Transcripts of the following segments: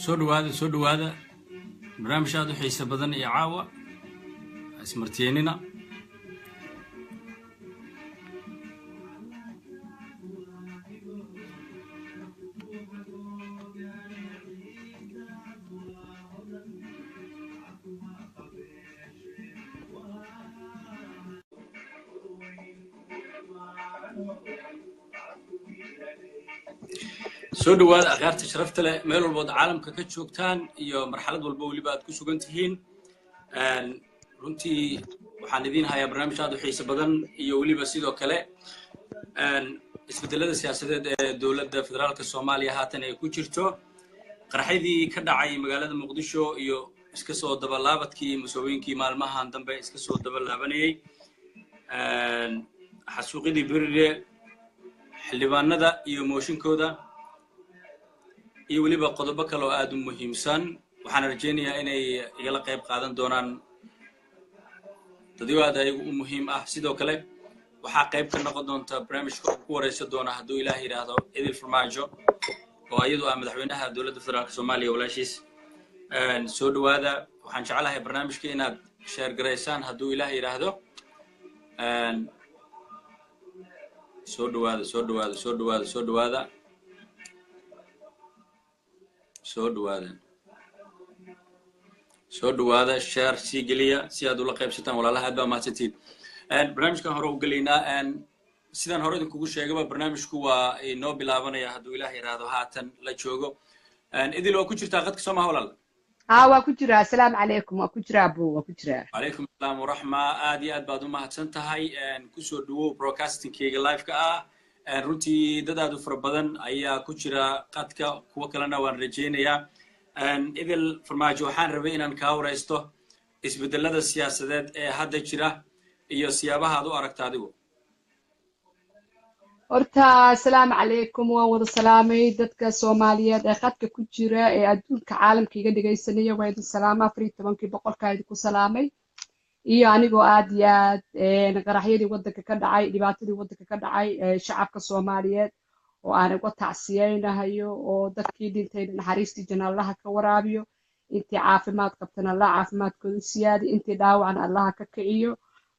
Soo dhawaada, soo dhawaada. Barnaamij aad u xiiso badan iyo caawa ismartiyenina. Soo dhawaada akhyaarta sharafta leh, meel walbood caalamka ka joogtaan iyo marxalad walba weliba aad ku sugan tihiin. Runtii waxaan idiin hayaa barnaamij aad u xiiso badan iyo weliba sidoo kale isbeddelada siyaasadeed ee dowladda federaalka Soomaaliya haatan ay ku jirto, qarxadii ka dhacay magaalada Muqdisho iyo iska soo dabalaabadkii masooyinkii maalmahan dambe iska soo dabalaabanayey, xasuuqyadii Berire, xildhibaanada iyo mooshinkooda, iyo weliba qodobo kale oo aad u muhiimsan. Waxaan rajaynayaa inay igala qayb qaadan doonaan dadyo aad ayagu u muhiim ah. Sidoo kale waxaa qayb ka noqon doonta barnaamijka oo ku wareysan doona, hadduu Ilaah yidhaahdo, Idil Farmaajo oo iyadu ah madaxweynaha dowladda federaalka Soomaaliya walaashiis. Soo dhawaada. Waxaan jeclahay barnaamijka inaad share garaysaan, hadduu Ilaah yidhaahdo. Soo dhawaada, soo dhawaada, soo dhawaada, soo dhawaada, soo dhawaada, soo dhawaada. Share sii geliya si aad ula qaybsataan walaalaha. Aad baa mahadsantiin. Barnaamijkan hore u gelaynaa. Sidaan hore idinkugu sheegaba, barnaamijku waa inoo bilaabanaya, hadduu Ilaah yidhaahdo, haatan la joogo. Idil, waa ku jirtaa qadka, soo maha walaal? Haa, waa ku jiraa. Asalaamu calaykum. Waa ku jiraa abu, waa ku jiraa. Calaykum asalaam waraxma. Aad iyo aad baad u mahadsan tahay. Kusoo dhawow broadcastingkayga liveka ah. Runtii dad aad u fara badan ayaa ku jira qadka, kuwo kalena waan rajaynayaa. Idil Farmaajo, waxaan rabay inaan kaa waraysto isbeddelada siyaasadeed ee hadda jira iyo siyaabaha aad u aragta adigu. Horta asalaamu calaykum. Waan wada salaamay dadka Soomaaliyeed ee khadka ku jira ee adduunka caalamka iga dhegaysanaya. Waa idin salaama, 14-kii boqolkaa idinku salaamay. Iyo anigoo aad iyo aad qaraxyadii waddanka ka dhacay, dhibaatadii waddanka ka dhacay, shacabka Soomaaliyeed oo aan uga tacsiyeynahayo, oo dadkii dhintayna naxariistii janna Allaha ka waraabiyo, intii caafimaad qabtana Allah caafimaadkooda u siyaadi, intii dhaawacna Allaha ka kiciyo.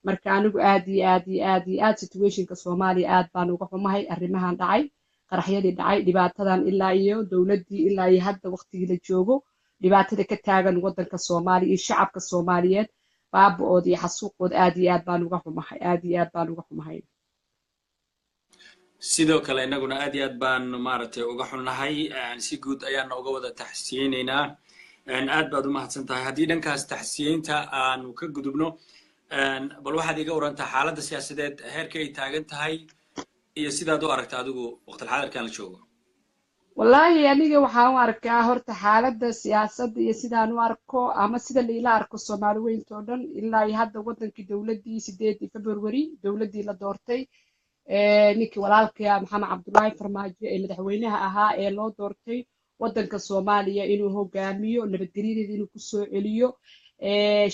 Marka anigu aad iyo aad iyo aad iyo aad situationka Soomaaliya aad baan uga xumahay. Arrimahan dhacay, qaraxyadii dhacay, dhibaatadan ilaa iyo dowladdii ilaa iyo hadda waqtigii la joogo dhibaatada ka taagan waddanka Soomaaliya iyo shacabka Soomaaliyeed baaba-ooda iyo xasuuqooda, aad iyo aad baan uga xumahay, aad iyo aad baan uga xumahay. Sidoo kale innaguna aad iyo aad baan maaragtay uga xunnahay. Si guud ayaana uga wada taxsiyeynaynaa. Aad baad u mahadsan tahay. Haddii dhankaas taxsiyeynta aanu ka gudubno, bal waxaad iga warantaa xaaladda siyaasadeed heerka ay taagan tahay iyo sidaad u aragta adigu waqtilxaadirkan la joogo. Wallaahi aniga waxaan u arkaa horta xaaladda siyaasadda iyo sidaan u arko ama sida laila arko Soomaali weynta oo dhan, ilaa iyo hadda waddankii dowladdii 8-dii February dowladdii la doortay, ninkii walaalka Maxamed Cabdullaahi Farmaajo ee madaxweynaha ahaa ee loo doortay waddanka Soomaaliya inuu hogaamiyo, nabadgelyadeeda inuu kusoo celiyo,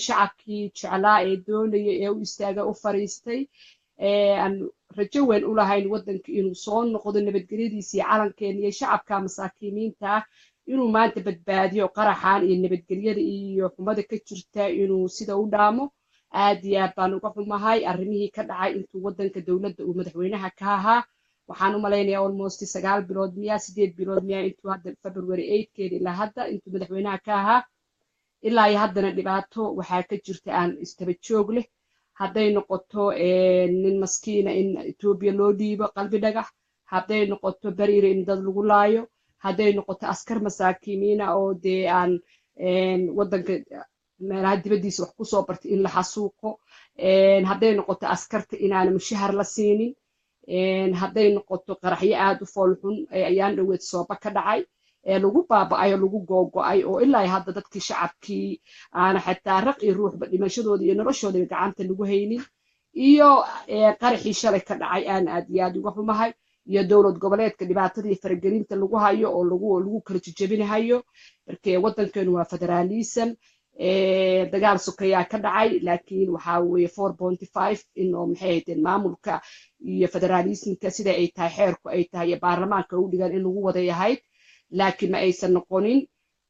shacabkii jeclaa ee doonaya ee u istaaga u fariistay, aan rajo weyn u lahayn waddanka inuu soo noqdo nabadgelyadiisa iyo calankeena iyo shacabka masaakiiniinta ah inuu maanta badbaadiyo qaraxan iyo nabadgelyada iyo xumada ka jirta inuu sida u dhaamo. Aad iyo aad baan uga xumahay arrimihii ka dhacay intuu waddanka dowladda uu madaxweynaha ka ahaa. Waxaan u malaynayaa almost 9 bilood miyaa, 8 bilood miyaa, intuu hadda February 8-keeda ilaa hadda intuu madaxweynaha ka ahaa, ilaa iyo haddana dhibaato waxaa ka jirta aan istaba joog leh. Hadday noqoto nin maskiina in Etoobiya loo dhiibo Qalbi Dhagax, hadday noqoto Bariire in dad lagu laayo, hadday noqoto askar masaakiiniina oo dee aan waddanka meelaha dibaddiisa wax kusoo bartay in la xasuuqo, hadday noqoto askarta inaana mushahar la siinin, hadday noqoto qaraxyo aad u foolxun ayaan dhoweed sooba ka dhacay ee lagu baaba'ay oo lagu googo'ay, oo ilaa hadda dadkii shacabkii aana xataa raq iyo ruuxba dhimashadooda iyo noloshoodaba gacanta lagu haynin, iyo qaraxii shalay ka dhacay aan aad iyo aad uga xumahay, iyo dowlad goboleedka dhibaatada iyo faragelinta lagu hayo oo lagu kala jejebinahayo. Marka waddankeenu waa federalism. Dagaal sokeyaa ka dhacay, laakiin waxaa weeye 4.5 in oo maxay ahaydeen maamulka iyo federalismka sida ay tahay xeerku ay tahay iyo baarlamaanka u dhigan in lagu waday ahayd, laakiin ma aysan noqonin.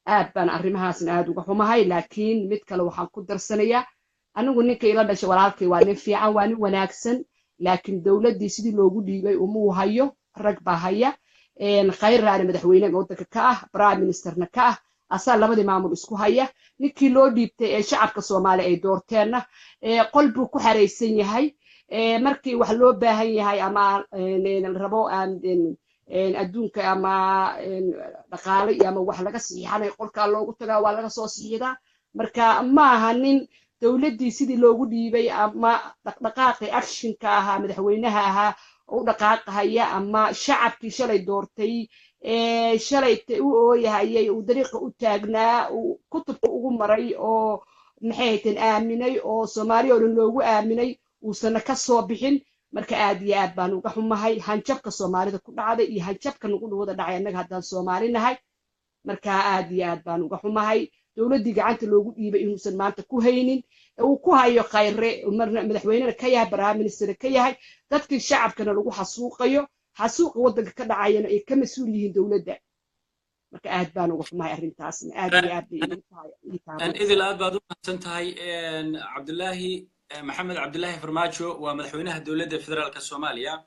Aad baan arrimahaasna aad uga xumahay. Laakiin mid kale waxaan ku darsanayaa, anigu ninka ila dhashay, walaalkay, waa nin fiican, waa nin wanaagsan, laakiin dowladdii sidii loogu dhiibay umuu hayo, rag baa haya. Khayraana madaxweyne waddanka ka ah, prime ministerna ka ah, asaa labadii maamul isku haya. Ninkii loo dhiibtay ee shacabka Soomaaliya ay doorteenna qol buu ku xaraysan yahay. Markii wax loo baahan yahay ama rabo adduunka ama dhaqaale iyo ama wax laga saxiixanayo, qolkaa loogu tagaa, waa laga soo saxiixdaa. Marka ma aha nin dowladdii sidii loogu dhiibay ama dhaqdhaqaaqii actionka ahaa madaxweynaha ahaa u dhaqaaqahaya, ama shacabkii shalay doortay, shalay u ooyahayay, uu dariiqa u taagnaa, uu kutubka ugu maray oo maxay hayteen aaminay oo Soomaaliya oo dhan loogu aaminay, uusana ka soo bixin. Marka aad iyo aad baan uga xumahay hanjabka Soomaalida ku dhacday iyo hanjabka nagu wada dhacay annaga haddaan Soomaali nahay. Marka aad iyo aad baan uga xumahay dowladdii gacanta loogu dhiibay inuusan maanta ku haynin, uu ku hayo Khayre, marna madaxweynena ka yahay, prime ministerna ka yahay, dadkii shacabkana lagu xasuuqayo, xasuuqa waddanka ka dhacayana ay ka mas-uul yihiin dowladda. Marka aad baan uga xumahay arrintaasna, aad iyo aad bay ii taabanaysaa. Idil, aad baad u mahadsan tahay. Cabdullaahi Maxamed Cabdullaahi Farmaajo waa madaxweynaha dowladda federaalka Soomaaliya,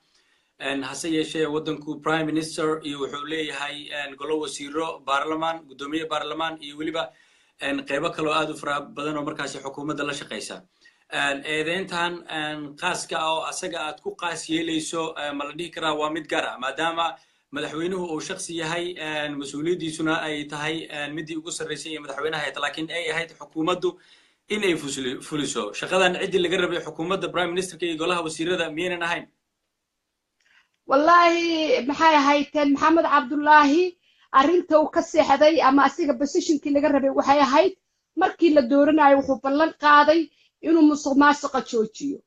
hase yeeshee waddanku prime minister iyo wuxuu leeyahay golo wasiiro, baarlamaan, guddoomiye baarlamaan iyo weliba qeybo kaloo aad u fara badan oo markaasi xukuumadda la shaqaysa. Eedeyntan qaaska ah oo asaga aad ku qaas yeelayso, ma la dhihi karaa waa mid gaar ah, maadaama madaxweynuhu uu shaksi yahay, mas-uuliyaddiisuna ay tahay middii ugu sarraysay iyo madaxweynaha hayta, laakiin ay ahayd xukuumaddu in ay fuliso shaqadan ciddii laga rabay, xukuumadda, prime ministerka iyo golaha wasiirada, miyaynan ahayn? Wallaahi, maxay ahaydeen, Maxamed Cabdullaahi arrinta uu ka seexday ama asiga positionkii laga rabay waxay ahayd, markii la dooranayo wuxuu ballan qaaday inuu musuq maasuqa joojiyo,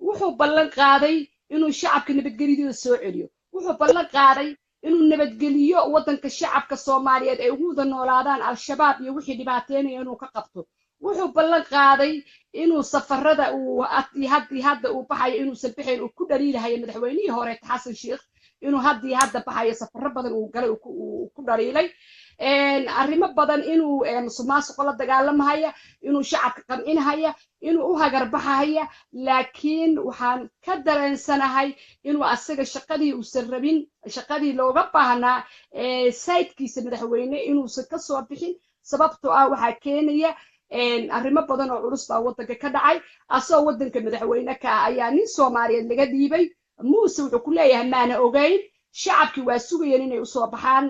wuxuu ballan qaaday inuu shacabka nabadgelyadooda soo celiyo, wuxuu ballan qaaday inuu nabadgeliyo waddanka, shacabka Soomaaliyeed ay ugu wada noolaadaan, Al-Shabaab iyo wixii dhibaateynaya inuu ka qabto. Wuxuu ballan qaaday inuu safarada uu haddii hadda uu baxayo inuusan bixayn, uu ku dhaliilahayo madaxweynihii hore Xasan Sheikh inuu haddii hadda baxayo safaro badan uu galay, uu ku dhaliilay arrimo badan, inuu musuq maasuqo la dagaalamahaya, inuu shacabka qancinahaya, inuu u hagarbaxahaya. Laakiin waxaan ka dareensanahay inuu asaga shaqadii uusan rabin, shaqadii looga baahnaa sayidkiisa madaxweyne inuusan ka soo bixin, sababtoo ah waxaa keenaya arrimo badan oo culus baa waddanka ka dhacay. Asagoo waddanka madaxweyne ka ah ayaa nin Soomaaliyeed laga dhiibay. Muuse wuxuu ku leeyahay maana ogeyn. Shacabkii waa sugayeen inay usoo baxaan,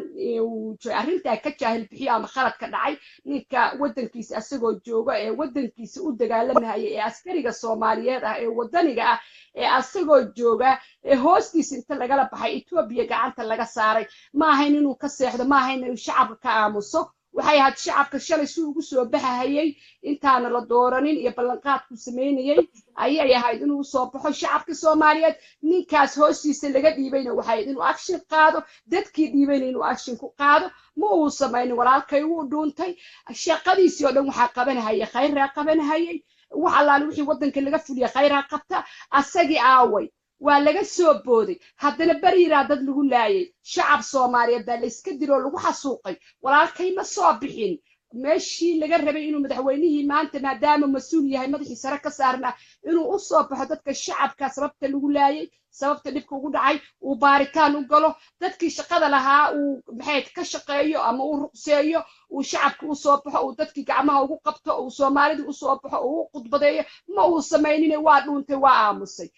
arrintaa ka jaahil bixiyo ama khalad ka dhacay. Ninka waddankiisa asagoo jooga ee waddankiisa u dagaalamahaya ee askariga Soomaaliyeed ah ee waddaniga ah ee asagoo jooga ee hoostiisa inta lagala baxay Etoobiya gacanta laga saaray, ma ahayn inuu ka seexdo, ma ahayn inuu shacabka ka aamuso. Waxay ahayd shacabka shalay si ugu soo baxahayay intaana la dooranin iyo ballanqaadku samaynayay ayay ahayd inuu usoo baxo shacabka Soomaaliyeed. Ninkaas hoostiisa laga dhiibayna waxay ahayd inuu action qaado, dadkii dhiibayna inuu action ku qaado. Ma uu samaynin. Walaalkay wuu dhuuntay. Shaqadiisii oo dhan waxaa qabanahayay Khayraa qabanahayay. Wax allaale wixii waddanka laga fuliya Khayraa qabta. Asagii aaway? Waa laga soo booday. Haddana Bariiraa dad lagu laayay, shacab Soomaaliyeed baa layska diloo lagu xasuuqay. Walaalkay ma soo bixin meeshii laga rabay inuu madaxweynihii maanta, maadaama mas-uul yahay madaxii sare ka saarnaa, inuu u soo baxo dadka shacabka sababta lagu laayay, sababta dhibka ugu dhacay, uu baaritaan u galo, dadkii shaqada lahaa uu maxay ka shaqeeyo ama uu ruqseeyo, uu shacabka u soo baxo, uu dadkii gacmaha ugu qabto, uu Soomaalida u soo baxo, uu u khudbadeeyo. Ma uu samaynine, waa dhuuntay, waa aamusay.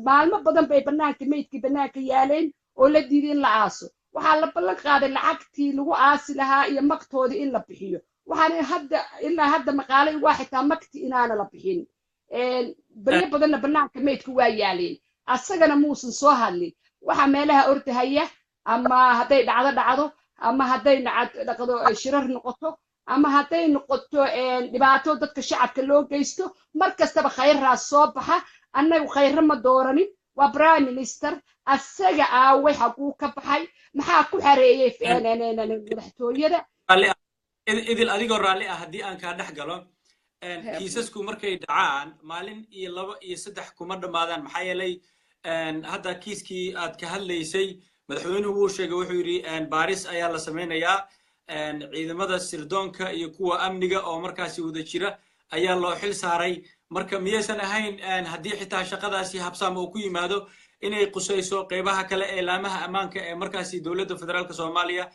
Maalmo badan bay bannaanka meydkii bannaanka yaaleen oo la diiday in la aaso. Waxaa la ballan qaaday lacagtii lagu aasi lahaa iyo magtoodii in la bixiyo. Waxaana hadda ilaa hadda maqaalay waa xitaa magti inaana la bixin. Baryo badanna bannaanka meydku waa yaaleen, asagana muusan soo hadlin. Waxa meelaha ordahaya ama hadday dhacdo dhacdo ama hadday dhaqdo shirar noqoto ama hadday noqoto dhibaato dadka shacabka loo geysto, mar kastaba Khayraas soo baxa. Annagu Khayre ma dooranin, waa prime minister. Asaga aaway? Xaguu ka baxay? Maxaa ku xareeyey madaxtooyada? Idil, adigoo raalli ah, haddii aan kaa dhex galo, kiisasku markay dhacaan maalin iyo laba iyo saddex kuma dhammaadaan. Maxaa yeelay hadda kiiskii aad ka hadlaysay madaxweynuhu wuu sheegay, wuxuu yidhi baaris ayaa la samaynayaa. Ciidamada sirdoonka iyo kuwa amniga oo markaasi wada jira ayaa loo xil saaray. Marka miyaysan ahayn haddii xitaa shaqadaasi habsaam uu ku yimaado inay qusayso qeybaha kale ee laamaha ammaanka ee markaasi dowladda federaalka Soomaaliya,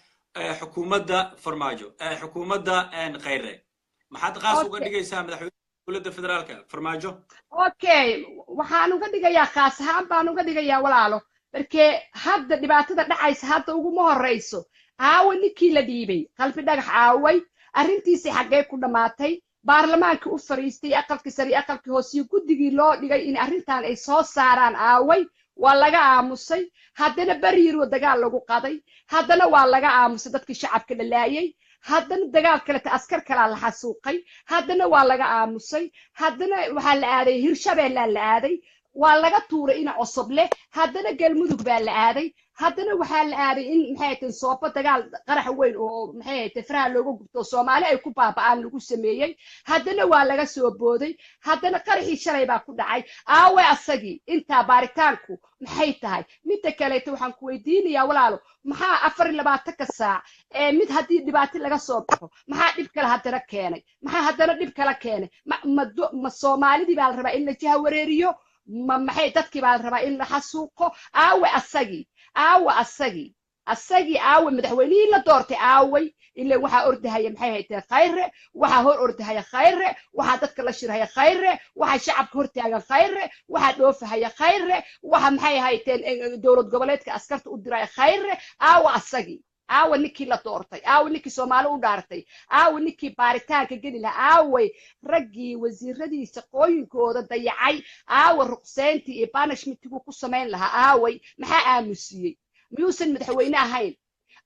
xukuumadda Farmaajo, xukuumadda Khayre? Maxaad qaas uga dhigaysaa madaxweyne dowladda federaalka Farmaajo? Okay, waxaan uga dhigayaa, khaas ahaan baan uga dhigayaa, walaalo, markee hadda dhibaatada dhacaysa hadda uguma horreyso. Aawa ninkii la dhiibay Qalbi Dhagax? Aaway arrintiisii? Xaggee ku dhammaatay? Baarlamaankii u fariistay, aqalkii sare, aqalkii hoose iyo guddigii loo dhigay in arrintan ay soo saaraan, aaway? Waa laga aamusay. Haddana Bariiroo dagaal lagu qaday, haddana waa laga aamusay dadkii shacabka dhalaayay. Haddana dagaal kaleta, askar kalaa la xasuuqay, haddana waa laga aamusay. Haddana waxaa la aaday Hirshabeellaa la aaday, waa laga tuuray ina Cosoble. Haddana Galmudug baa la aaday. Haddana waxaa la aaday in, maxay hayteen, Sooba dagaal qarax weyn oo, maxay hayteen, faraha looga gubto, Soomaali ay ku baaba'aan lagu sameeyey. Haddana waa laga soo booday. Haddana qaraxii shalay baa ku dhacay. Aawe asagii? Intaa baaritaanku maxay tahay? Midda kaleeto waxaan ku weydiinayaa, walaalo, maxaa 24-ka saac ee mid haddii dhibaato laga soo baxo, maxaa dhib kale haddana keenay? Maxaa haddana dhib kale keenay? Ma Soomaalidii baa la rabaa in la jaha wareeriyo? Ma maxay dadkii baa la rabaa in la xasuuqo? Aawe asagii? Aawe asagii? Asagii aawe? Madaxweynihii la doortay aaway? Ila waxaa ordahaya, maxay hayteen, Khayre. Waxaa hor ordahaya Khayre, waxaa dadka la shirhaya Khayre, waxaa shacabka hortaagan Khayre, waxaa dhoofahaya Khayre, waxa, maxay hayteen, dowlad goboleedka askarta u diraya Khayre. Aawa asagii? Aawa ninkii la doortay? Aawa ninkii Soomaali u dhaartay? Aawa ninkii baaritaanka geli lahaa? Aaway raggii wasiiradii shaqooyinkooda dayacay? Aawa ruqseyntii iyo banishmentigu ku samayn lahaa? Aaway? Maxaa aamusiyey? Miyuusan madaxweyne ahayn?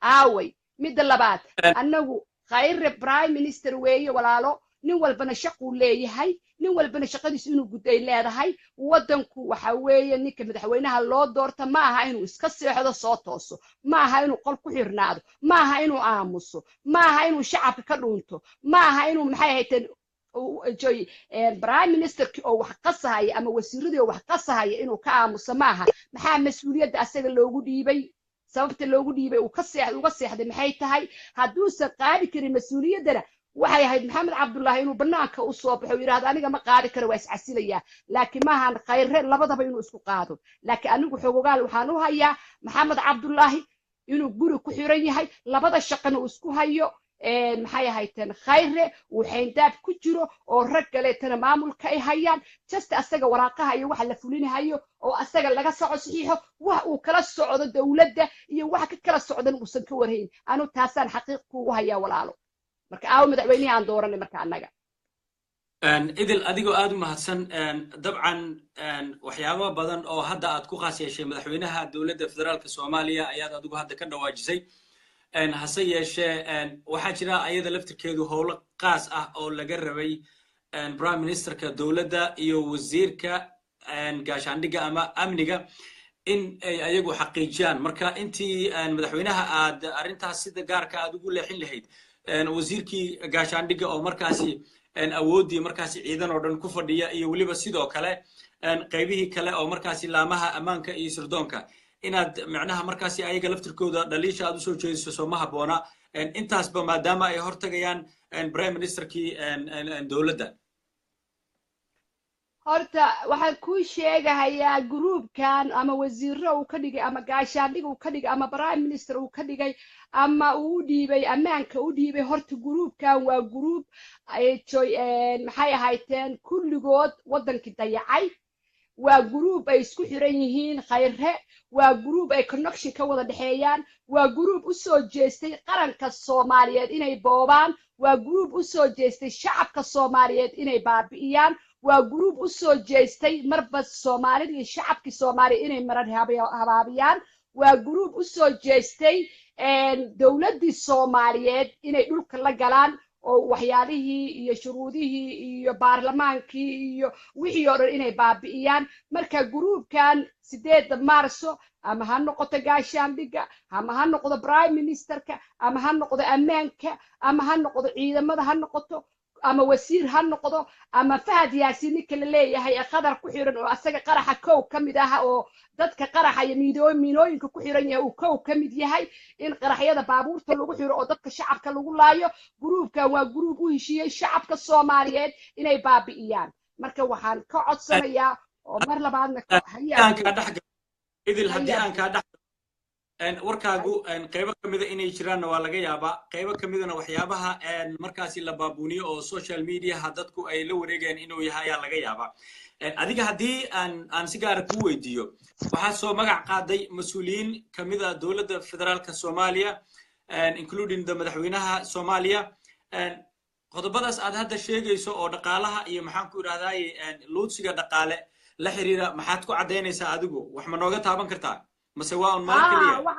Aaway? Midda labaad, annagu Khayre prime minister weeye, walaalo. Nin walbana shaquu leeyahay, nin walbana shaqadiisu inuu gudday leedahay. Waddanku waxa weeye ninka madaxweynaha loo doorta ma aha inuu iska seexdo soo tooso, ma aha inuu qol ku xirnaado, ma aha inuu aamuso, ma aha inuu shacabka ka dhuunto, ma aha inuu, maxay hayteen, joy prime ministerkii oo wax qasahaya ama wasiiradii oo wax qasahaya inuu ka aamuso ma aha. Maxaa mas-uuliyadda asaga loogu dhiibay? Sababta loogu dhiibay uu ka seex uga seexday maxay tahay? Hadduusan qaadi karin mas-uuliyaddana, waxay ahayd Maxamed Cabdullaahi inuu banaanka u soo baxo, yidhahdo aniga ma qaadi karo, waa iscasilayaa. Laakiin maahan Khayre labadaba inuu isku qaado. Laakiin anigu xogogaal waxaan u hayaa Maxamed Cabdullaahi inuu guri ku xiran yahay, labada shaqana uu isku hayo, maxay ahayteen, Khayre uu xayndaab ku jiro oo rag kaleetana maamulka ay hayaan, just asaga waraaqaha iyo waxa la fulinahayo oo asaga laga soco saxiixo, wax uu kala socdo dowladda iyo waxa ka kala socdan uusan ka warhayn. Anu taasaan xaqiiq kuugu hayaa, walaalo. Marka aawo madaxweynihii aan dooranay marka annaga? Idil, adigoo aad u mahadsan, dabcan waxyaaba badan oo hadda aad ku khaas yeeshay madaxweynaha dowladda federaalka Soomaaliya ayaad adigu hadda ka dhawaajisay. Hase yeeshee waxaa jira ayada laftirkeedu howlo qaas ah oo laga rabay prime ministerka dowladda iyo wasiirka gaashaandhigga ama amniga in ay ayagu xaqiijiyaan. Marka intii madaxweynaha aad arrintaas sida gaarka aad ugu leexin lahayd, wasiirkii gaashaandhigga oo markaasi awooddii markaasi ciidan oo dhan ku fadhiya iyo weliba sidoo kale qaybihii kale oo markaasi laamaha ammaanka iyo sirdoonka, inaad macnaha markaasi ayaga laftirkooda dhaliisha aad usoo jeediso soo ma habboona, intaasba maadaama ay hortagayaan prime ministerkii dowladda? Horta waxaan kuu sheegahayaa, groupkan ama wasiiro uu ka dhigay ama gaashaandhig uu ka dhigay ama prime minister uu ka dhigay ama uu u dhiibay ammaanka u dhiibay, horta groupkan waa group joy, maxay ahayteen, kulligood waddankii dayacay. Waa group ay isku xiran yihiin Khayre, waa group ay connection ka wada dhexeeyaan, waa group u soo jeestay qaranka Soomaaliyeed inay boobaan, waa group u soo jeestay shacabka Soomaaliyeed inay baabi'iyaan, waa group u soo jeestay marba Soomaalida iyo shacabkii Soomaaliya inay marar habaabiyaan, waa group u soo jeestay dowladdii Soomaaliyeed inay dhulka la galaan oo waxyaalihii iyo shuruudihii iyo baarlamaankii iyo wixii oo dhan inay baabi'iyaan. Marka groupkan 8-da Maarso, ama ha noqoto gaashaandhigga, ama ha noqdo prime ministerka, ama ha noqdo ammaanka, ama ha noqdo ciidamada, ha noqoto Ama wasiir ha noqdo ama Fahad Yaasiin ninka la leeyahay ee Qadar ku xiran, oo asaga qaraxa kow ka mid ah, oo dadka qaraxa iyo miinooyinka ku xiran yahay uu kow ka mid yahay, in qaraxyada baabuurta lagu xiro oo dadka shacabka lagu laayo. Group-kan waa group u heshiiyey shacabka Soomaaliyeed inay baabi'iyaan. Marka waxaan ka codsanayaa oo mar labaadna Idil, haddii aan kaa dhex, warkaagu qaybo ka mida inay jiraanna waa laga yaabaa, qaybo ka midana waxyaabaha markaasi la baabuuniyo oo social media-ha dadku ay la wareegayaan inuu yahay ayaa laga yaabaa. Adiga haddii aan si gaara kuu weydiiyo, waxaad soo magac qaaday mas-uuliyiin ka mida dowladda federaalka Soomaaliya, including the madaxweynaha Soomaaliya. Qodobadaas aad hadda sheegayso oo dhaqaalaha iyo, maxaan ku idhahdaye, luudsiga dhaqaale la xiriira, maxaad ku caddaynaysaa adigu? Wax ma nooga taaban kartaa mase waa un mala keliya?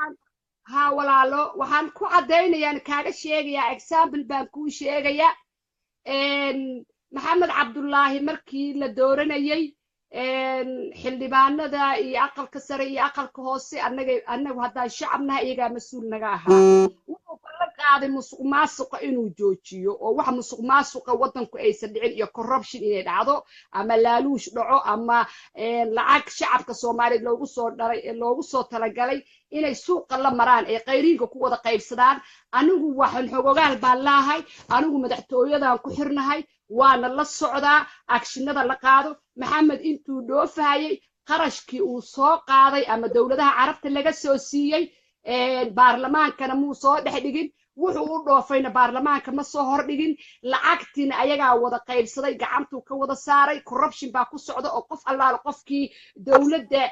Ha walaalo, waxaan ku caddaynayaan kaaga sheegayaa, example baan kuu sheegayaa. Maxamed Cabdullaahi markii la dooranayey, xildhibaanada iyo aqalka sare iyo aqalka hoose, annaga annagu haddaan shacabnaha, iyagaa mas-uul naga ahaa. Wuxuu ballan qaaday musuq maasuqa inuu joojiyo, oo wax musuq maasuqa waddanku aysan dhicin iyo corruption inay dhacdo ama laaluush dhaco ama lacag shacabka Soomaaliyeed loogu soo dharay, loogu soo talagalay inay suuqa la maraan, ay qayriinka ku wada qaybsadaan. Anigu waxaan xogogaal baan laahay, anigu madaxtooyadan ku xirnahay, waana la socdaa action-ada la qaado. Maxamed intuu dhoofahayay, qarashkii uu soo qaaday ama dowladaha Carabta laga soo siiyey, baarlamaankana muu soo dhex dhigin. Wuxuu u dhoofayna baarlamaanka ma soo hordhigin. Lacagtiina ayagaa wada qaybsaday, gacantuu ka wada saaray. Corruption baa ku socda, oo qof allaala qofkii dowladda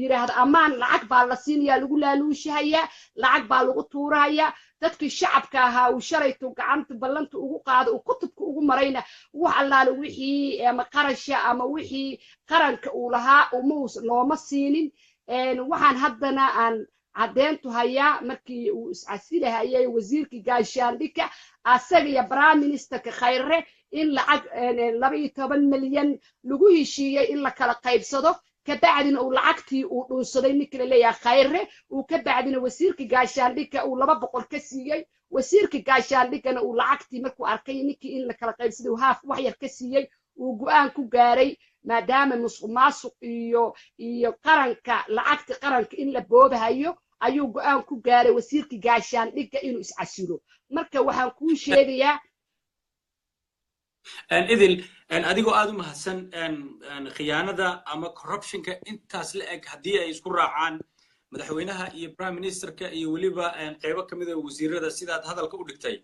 yidhaahda ammaan lacag baa la siinayaa, lagu laaluushahayaa, lacag baa lagu tuurahayaa. Dadkii shacabka ahaa uu shalaytu gacanta ballanta ugu qaado, uu kutubka ugu marayna, wax allaale wixii ama qarasha ama wixii qaranka uu lahaa uma looma siinin. Waxaan haddana aan caddeyntu hayaa, markii uu iscasilahayay wasiirkii gaashaandhigka, asaga iyo prime minister-ka Khayre, in lacag 12 milyan lagu heshiiyey in la kala qaybsado. Kabacdina uu lacagtii uu dhunsaday ninka la leeyahay Khayre, uu ka bacdina wasiirka gaashaandhigga uu 200 ka siiyey. Wasiirka gaashaandhiggana uu lacagtii markuu arkay ninkii in la kala qaybsaday, uu haaf wax yar ka siiyey, uu go'aan ku gaaray, maadaama musuq maasuq iyo qaranka, lacagti qaranka in la boobahayo, ayuu go'aan ku gaaray wasiirka gaashaandhigga inuu iscasilo. Marka waxaan kuu sheegayaa Idil, adigoo aad u mahadsan, khiyaanada ama corruption-ka intaas la eg haddii ay isku raacaan madaxweynaha iyo prime minister-ka iyo weliba qaybo ka mida wasiirada, sidaad hadalka u dhigtay,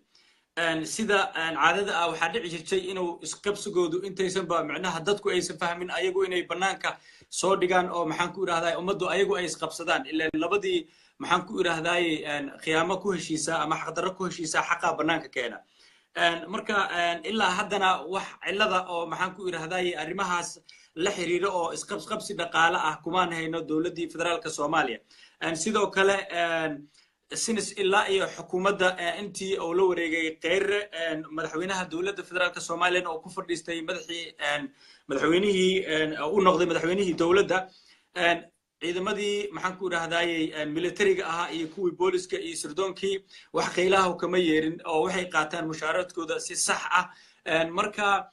sida caadada ah waxaa dhici jirtay inuu isqabsigoodu intaysanba micnaha dadku aysan fahmin, ayagu inay bannaanka soo dhigaan oo, maxaan ku idhahdaa, ummaddu ayagu ay isqabsadaan. Ilaan labadii, maxaan ku idhahdaye, khiyaamo ku heshiisa ama xaqdarro ku heshiisa, xaqaa bannaanka keena. Marka ilaa haddana wax cillada oo, maxaan ku idhahdaye, arrimahaas la xiriira oo isqabsqabsi dhaqaale ah kumaan hayno dowladdii federaalka Soomaaliya. Sidoo kale, since ilaa iyo xukuumadda intii uu la wareegay Kheyre, madaxweynaha dowladda federaalka Soomaaliyana oo ku fadhiistay madaxii madaxweynihii u noqday madaxweynihii dowladda, ciidamadii, maxaan ku idhahdayey, militariga ahaa iyo kuwii booliska iyo sirdoonkii, wax khaylaha kama yeerin oo waxay qaataan mushaaradkooda si sax ah. Marka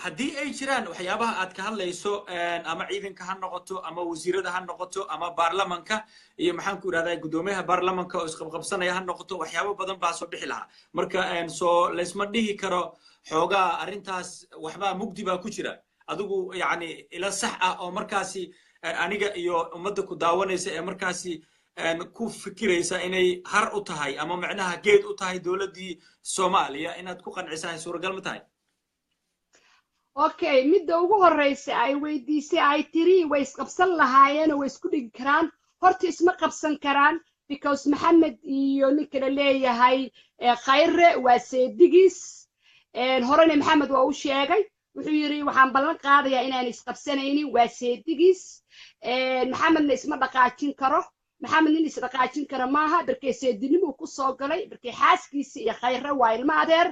haddii ay jiraan waxyaabaha aad ka hadlayso, ama ciidanka ha noqoto ama wasiirada ha noqoto ama baarlamanka iyo, maxaan ku idhahdaa, guddoomiyaha baarlamanka oo isqabqabsanaya ha noqoto, waxyaabo badan baa soo bixi lahaa. Marka soo laysma dhihi karo xoogaa arrintaas waxbaa mugdi baa ku jira? Adigu yacni ila sax ah oo markaasi aniga iyo ummadda ku daawanaysa ee markaasi ku fikiraysa inay har u tahay ama macnaha geed u tahay dowladdii Soomaaliya inaad ku qancisahay, suuragal ma tahay? Okay, midda ugu horreysa ay weydiisay, ay tiri way isqabsan lahaayeenoo way isku dhigi karaan, horta isma qabsan karaan, because Maxamed iyo ninka la leeyahay Khayre waa seedigiis. Horena Maxamed waa u sheegay, wuxuu yidhi waxaan ballan qaadayaa inaan isqabsanaynin. Waa seedigiis. Maxamedna isma dhaqaajin karo. Maxamed nin isdhaqaajin kara maaha, barkee seedinimuu ku soo galay, barkee xaaskiisa iyo Khayre waa ilmo adeer.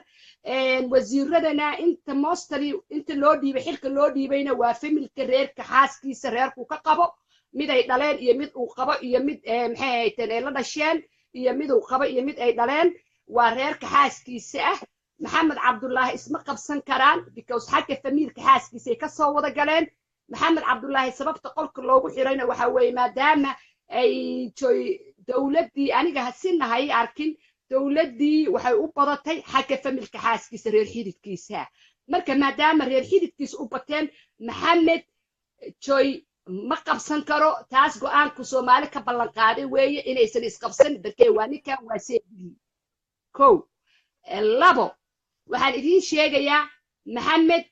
Wasiiradana inta mostly inta loo dhiibay, xilka loo dhiibayna waa family-ka reerka xaaskiisa, reerku ka qabo, mid ay dhaleen iyo mid uu qabo iyo mid, maxay hayteen, ay la dhasheen iyo mid uu qabo iyo mid ay dhaleen, waa reerka xaaskiisa ah. Maxamed Cabdullaahi isma qabsan karaan, because xagga famiilka xaaskiisay ka soo wada galeen. Maxamed Cabdullaahi sababta qolka loogu xirayna waxa weeye maadaama ay joy dowladdii, aniga hasinahay arkin, dowladdii waxay u badatay xagga familka xaaskiisa, reer xididkiisa. Marka maadaama reer xididkiisa u bateen, Maxamed joy ma qabsan karo. Taas go'aanku Soomaali ka ballan qaaday weeye inaysan isqabsan, barkee waa ninkan, waa seedigii. Kow, labo, waxaan idiin sheegayaa Maxamed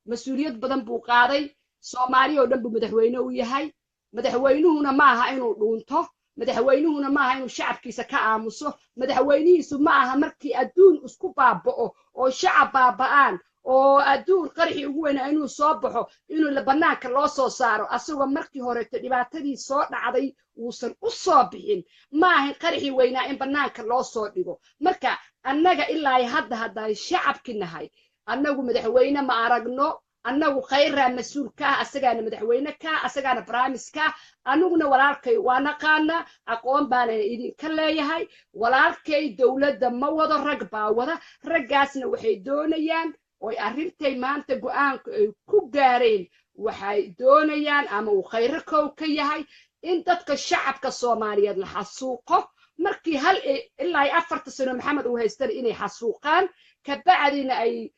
mas-uuliyad badan buu qaaday. Soomaali oo dhan buu madaxweyne u yahay. Madaxweynuhuna maaha inuu dhuunto, madaxweynuhuna maaha inuu shacabkiisa ka aamuso. Madaxweynihiisu ma aha markii adduun isku baaba'o oo shacab baaba'aan oo adduun qaraxii ugu weynaa inuu soo baxo, inuu bannaanka loo soo saaro, asagoo markii horeeto dhibaatadii soo dhacday uusan u soo bixin. Ma ahayn qaraxii weynaa in bannaanka loo soo dhigo. Marka annaga ilaa hadda haddaan shacabki nahay, annagu madaxweyne ma aragno. Annagu Khayraa mas-uul ka ah, asagaana madaxweyne ka ah, asagaana prime ka ah. Aniguna walaalkay waa naqaana, aqoon baana idinka leeyahay. Walaalkay dowladda ma wado, rag baa wada. Raggaasna waxay doonayaan oy arrintay maanta go'aanka ay ku gaareen, waxay doonayaan ama uu Khayro kow ka yahay in dadka shacabka Soomaaliyeed la xasuuqo. Markii hal ilaa 4ta sano Maxamed uu haystana inay xasuuqaan, kabacdina ay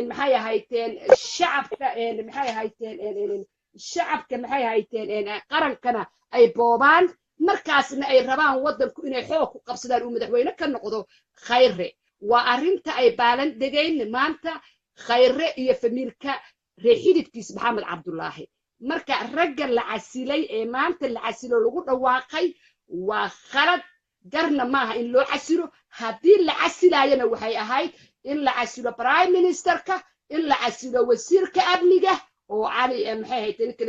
maxay ahayteen shacabka, maxay ahayteen shacabka, maxay ahayteen qarankana ay boobaan. Markaasna ay rabaan waddanku inay xoog ku qabsadaan, uu madaxweyne ka noqdo Khayre. Waa arrinta ay baalan degayn maanta Khayre iyo famiilka reer xididkiis Maxamed Cabdullaahi. Marka ragga la casilay ee maanta la casilo lagu dhawaaqay waa khalad, garna maaha in loo casilo. Haddii la casilaayana waxay ahayd in la casilo prime ministerka, in la casilo wasiirka amniga oo Cali, maxay hayteen, ninka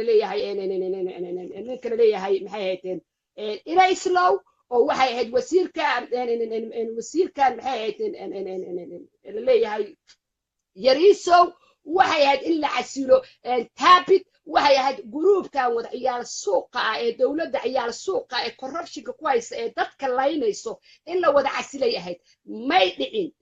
la leeyahay maxay hayteen, ina Islow, oo waxay ahayd wasiirka, wasiirkan maxay hayteen la leeyahay Yariisow. Waxay ahayd in la casilo Taabit. Waxay ahayd gruubkan wada ciyaal suuqa ah ee dowladda, ciyaal suuqa ee corruptionka ku haysta ee dadka laynayso, in la wada casilay ahayd. May dhicin.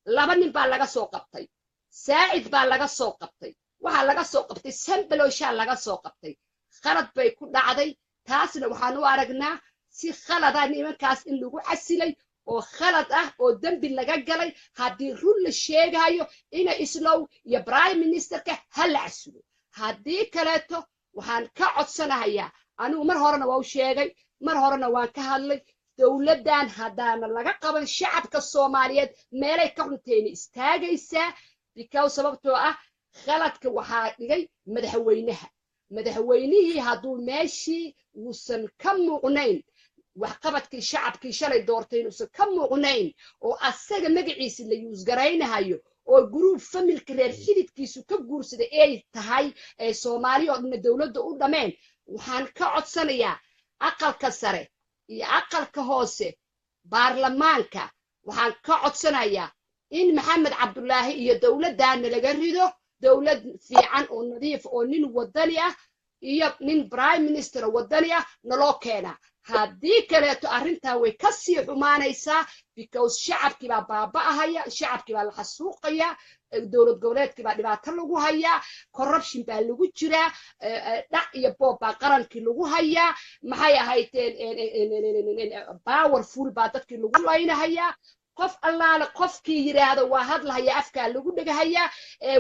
Laba nin baa laga soo qabtay, Saacid baa laga soo qabtay, waxaa laga soo qabtay Sambaloshaa laga soo qabtay. Khalad bay ku dhacday. Taasna waxaan u aragnaa si khalada nimankaas in lagu casilay oo khalad ah oo dembi laga galay. Haddii run la sheegayo, ina Islow iyo prime ministerka ha la casilo. Haddii kaleeto waxaan ka codsanahayaa, anigu mar horena waa u sheegay, mar horena waan ka hadlay, dowladdan haddaana laga qaban shacabka Soomaaliyeed meelay ka xuntayna istaagaysaa, because sababtoo ah khaladka waxaa dhigay madaxweynaha. Madaxweynihii hadduu meeshii uusan ka muuqnayn, waxqabadkii shacabkii shalay doortay inuusan ka muuqnayn, oo asaga magaciisi la use garaynahayo, oo group familka reer xididkiisu ka guursaday ay tahay ee Soomaali oo dhanna dowladda u dhameen, waxaan ka codsanayaa aqalka sare iyo aqalka hoose baarlamaanka, waxaan ka codsanayaa in Maxamed Cabdulaahi iyo dowladdaana laga rido, dowlad fiican oo nadiif oo nin wadani ah iyo nin prime minister wadani ah naloo keenaa. Haddii kaleeto arrintan way ka sii xumaanaysaa, because shacabkii baa baaba'ahaya, shacabkii baa la xasuuqaya, dowlad goboleedkii baa dhibaato lagu hayaa, corruption baa lagu jiraa, dhac iyo boob baa qarankii lagu hayaa, maxay ahaydeen, powerful baa dadkii lagu laynahayaa. Qof allaale qofkii yidhaahdo waa hadlahayaa, afkaa lagu dhegahayaa.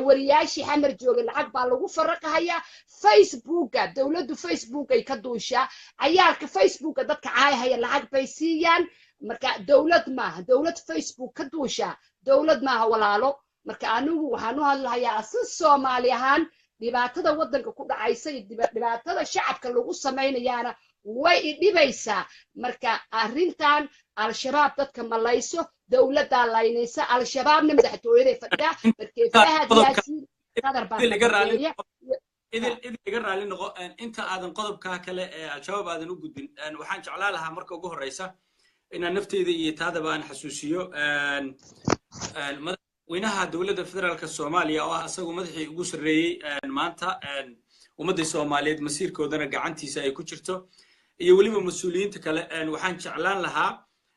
Wariyaashii Xamar jooga lacag baa lagu faraqahayaa. Facebooka dowladdu Facebookay ka duushaa, cayaalka Facebooka dadka caayahaya lacag bay siiyaan. Marka dowlad maaha dowlad Facebook ka duushaa, dowlad maaha, walaalo. Marka anigu waxaan u hadlahayaa si Soomaali ahaan, dhibaatada waddanka ku dhacaysa iyo dhibaatada shacabka lagu samaynayaana way i dhibaysaa. Marka arrintan Al-Shabaab dadka malayso, dowladdaa laynaysa, Al-Shabaabna madaxtooyaday fadhidaa. Markee Fahad Yaasiin Qadar baa Idil, iga raalli noqo. Inta aadan qodobkaa kale ee Al-Shabaab aadan u gudbin, waxaan jeclaa lahaa marka ugu horreysa inaan nafteyda iyo taadaba aan xasuusiyo madaxweynaha dowladda federaalka Soomaaliya, oo ah isagu madaxii ugu sarreeyey maanta ummadda Soomaaliyeed, masiirkoodana gacantiisa ay ku jirto, iyo weliba mas-uuliyiinta kale. Waxaan jeclaan lahaa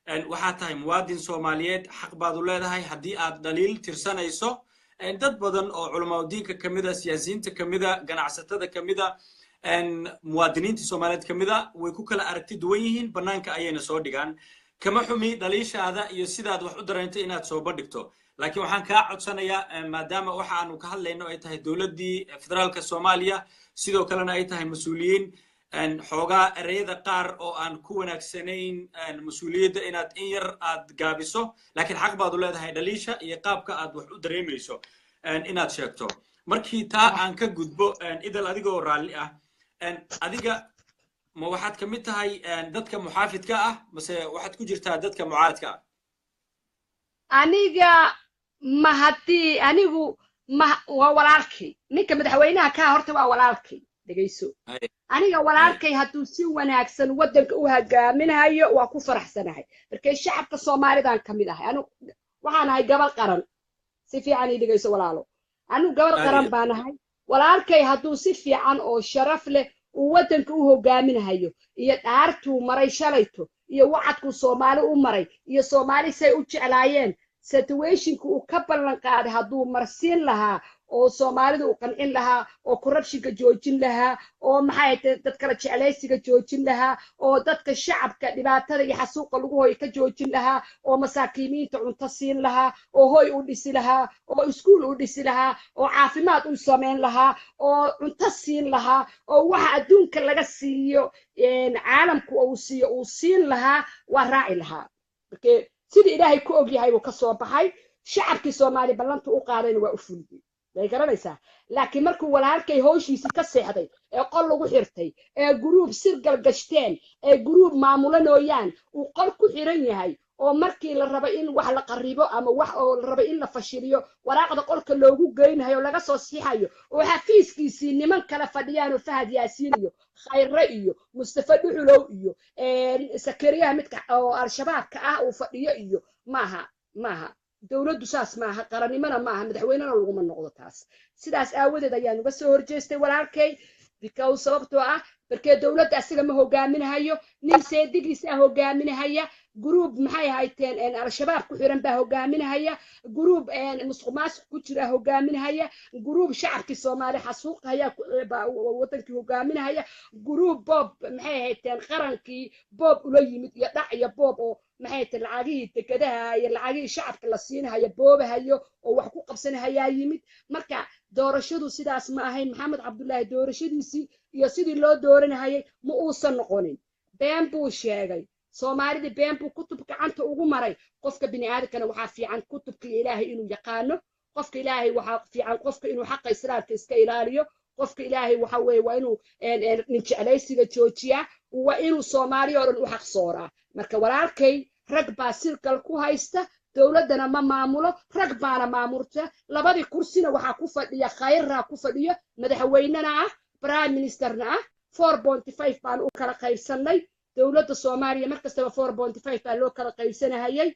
Waxaad tahay muwaadin Soomaaliyeed, xaq baad u leedahay haddii aad dhaliil tirsanayso. Dad badan oo culamaaudiinka ka mida, siyaasiyiinta ka mida, ganacsatada ka mida, muwaadiniinta Soomaaliyeed ka mida way ku kala aragti duwan yihiin, bannaanka ayayna soo dhigaan. Kama xumi dhaliishaada iyo sidaad wax u dareentay inaad soo bandhigto, laakiin waxaan kaa codsanayaa, maadaama waxa aanu ka hadlayno ay tahay dowladdii federaalka Soomaaliya, sidoo kalena ay tahay mas-uuliyiin, xoogaa ereyada qaar oo aan ku wanaagsanayn mas-uuliyadda inaad in yar aad gaabiso, laakiin xaq baad u leedahay dhaliisha iyo qaabka aad wax u dareemayso inaad sheegto. Markii taa aan ka gudbo, Idal, adigoo raalli ah, adiga ma waxaad ka mid tahay dadka muxaafidka ah mase waxaad ku jirtaa dadka mucaaradka ah? Aniga ma haddii anigu ma waa walaalkay ninka madaxweynaha kaa horta waa walaalkay. Dhegayso, aniga walaalkay hadduu si wanaagsan waddanka u hogaaminayo waa ku faraxsanahay, markay shacabka Soomaalidan ka mid ahay. Anigu waxaan ahay gabal qaran. Si fiican ii dhegayso, walaalo, anigu gabal qaran baan ahay. Walaalkay hadduu si fiican oo sharaf leh uu waddanka u hogaaminahayo, iyo dhaartuu maray shalayto, iyo wacadkuu Soomaali u maray, iyo Soomaali say u jeclaayeen, situationka uu ka ballan qaaday hadduu marsiin lahaa oo Soomaalida uu qancin lahaa oo corruptionka joojin lahaa oo maxay tahay dad kala jeclaysiga joojin lahaa oo dadka shacabka dhibaatada iyo xasuuqa lagu hoy ka joojin lahaa oo masaakiimiinta cunto siin lahaa oo hoy u dhisi lahaa oo iskuul u dhisi lahaa oo caafimaad u samayn lahaa oo cunto siin lahaa oo waxa adduunka laga siiyo, caalamku uu siiyo, uu siin lahaa, waa raaci lahaa. Markee sidii Ilaahay ku og yahay buu ka soo baxay. Shacabkii Soomaali ballanta u qaadayna waa u fuliyey, way garanaysaa. Laakiin markuu walaalkay hawshiisii ka seexday ee qol lagu xirtay ee guruub sir galgashteen ee guruub maamulanooyaan uu qol ku xiran yahay oo markii la rabo in wax la qaribo ama wax oo la rabo in la fashiliyo waraaqda qolka loogu geynayo, laga soo siixayo, oo xafiiskiisii niman kala fadhiyaan oo Fahad Yaasiin iyo Khayre iyo Mustafa Dhuxulow iyo Sakariyaha midka oo Al-Shabaabka ah uu fadhiyo iyo maaha, maaha dowladdu saas maaha, qarannimona maaha, madaxweynena laguma noqdo taas. Sidaas aawadeed ayaan uga soo horjeestay walaalkay, because sababtoo ah markee dowladda asiga ma hogaaminahayo, nin seedigiisa hogaaminahaya, group maxay hayteen Al-Shabaab ku xiran baa hogaaminahaya, group musuq maasuq ku jira hogaaminahaya, group shacabkii Soomaali xasuuqhaya wadankii hogaaminahaya, group boob maxay hayteen qarankii boob ula yimid iyo dhac iyo boob oo maxay hayteen lacagihii dekedaha iyo lacagihii shacabka la siinahayo boobahayo oo wax ku qabsanahayaa yimid. Marka doorashadu sidaas ma ahayn. Maxamed Cabdullaahi doorashadiisii iyo sidii loo dooranahayay ma uusan noqonin. Been buu sheegay, Soomaalidii been buu kutub gacanta ugu maray. Qofka bini aadamkana waxaa fiican kutubka Ilaahay inuu yaqaano. Qofka Ilaahay waxaa fiican qofka inuu xaqa islaamka iska ilaaliyo. Qofka Ilaahay waxa weeye waa inuu nin jeclaysiga joojiyaa, waa inuu Soomaali oo dhan u xaq sooraa. Marka walaalkay rag baa sirkal ku haysta, dowladdana ma maamulo, rag baana maamurta. Labadii kursina waxaa ku fadhiya Khayraa ku fadhiyo, madaxweynena ah, prime ministerna ah. 4.5 baan u kala qaybsannay dowladda Soomaaliya. Mar kastaba 4.5 baa loo kala qaybsanahayay.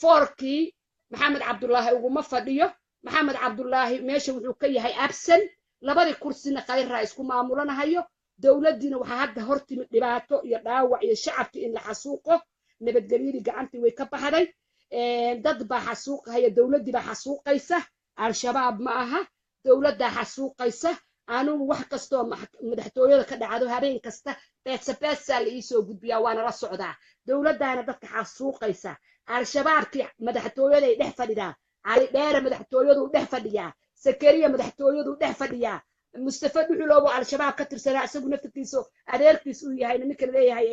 Fourkii Maxamed Cabdullaahi uguma fadhiyo. Maxamed Cabdullaahi meesha wuxuu ka yahay absent. Labadii kursina Khayraa isku maamulanahayo. Dowladdiina waxaa hadda hor timid dhibaato iyo dhaawac iyo shacabkii in la xasuuqo. Nabadgelyadii gacantii way ka baxday, dad baa xasuuqahaya, dowladdii baa xasuuqaysa. Al-Shabaab ma aha, dowladdaa xasuuqaysa. Anigu wax kastoo madaxtooyada ka dhacdo habeen kasta beedsa beedsaa la iisoo gudbiyaa, waana la socdaa. Dowladdaana dadka xasuuqaysa. Al-Shabaabkii madaxtooyaday dhex fadhidaa, Cali Dheere madaxtooyaduu dhex fadhiyaa, Sakariya madaxtooyaduu dhex fadhiyaa, Mustafa Dhuxulow oo Al-Shabaab ka tirsanaa isagu naftirkiisu adeerkiis uu yahay ninka leeyahay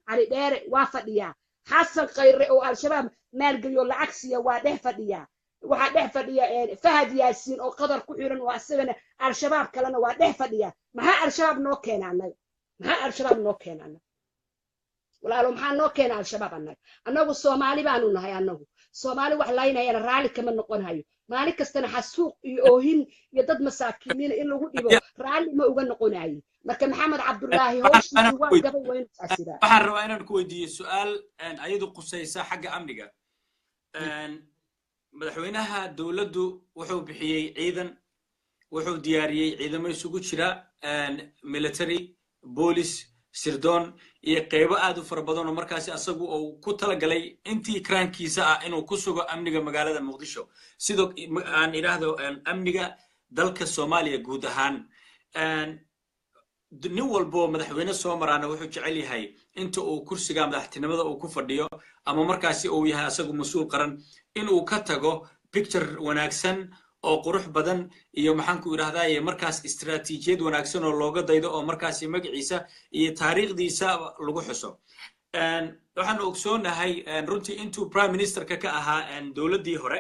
Cali Dheere waa fadhiyaa, Xasan Khayre oo Al-Shabaab maalgeliyo lacag siiya waa dhex fadhiyaa, waxaa dhex fadhiya Fahad Yaasiin oo Qadar ku xiran oo asagana Al-Shabaab kalena waa dhex fadhiya. Maxaa Al-Shabaab noo keena annaga? Maxaa Al-Shabaab noo keena annaga, walaalo? Maxaa noo keena Al-Shabaab annaga? Annagu Soomaali baanu nahay. Annagu Soomaali wax laynayana raalli kama noqon hayo. Maalin kastana xasuuq iyo oohin iyo dad masaakiimiina in lagu dhibo raalli ma uga noqonayo. Marka Maxamed Cabdullaahi howshiisi waa gabay, waa inuu iscasiraa. Waxaan rabaa inaan ku weydiiyo su-aal ayadu qusaysa xagga amniga. Madaxweynaha dowladdu wuxuu bixiyey ciidan, wuxuu diyaariyey ciidamo isugu jira military, police, Sirdoon iyo qeybo aad u fara badan oo markaasi asagu uu ku talagalay intii karaankiisa ah inuu ku sugo amniga magaalada Muqdisho, sidoo aan idhaahdo amniga dalka Soomaaliya guud ahaan. Nin walbo madaxweyne soo maraana wuxuu jecel yahay inta uu kursiga madaxtinimada uu ku fadhiyo ama markaasi uu yahay asagu mas-uul qaran inuu ka tago picture wanaagsan oo qurux badan iyo, maxaan ku idhahdaye, markaas istaraatiijiyad wanaagsan oo looga daydo oo markaasi magaciisa iyo taariikhdiisa lagu xuso. Waxaanu ogsoonahay runtii intuu prime ministerka ka ahaa dowladdii hore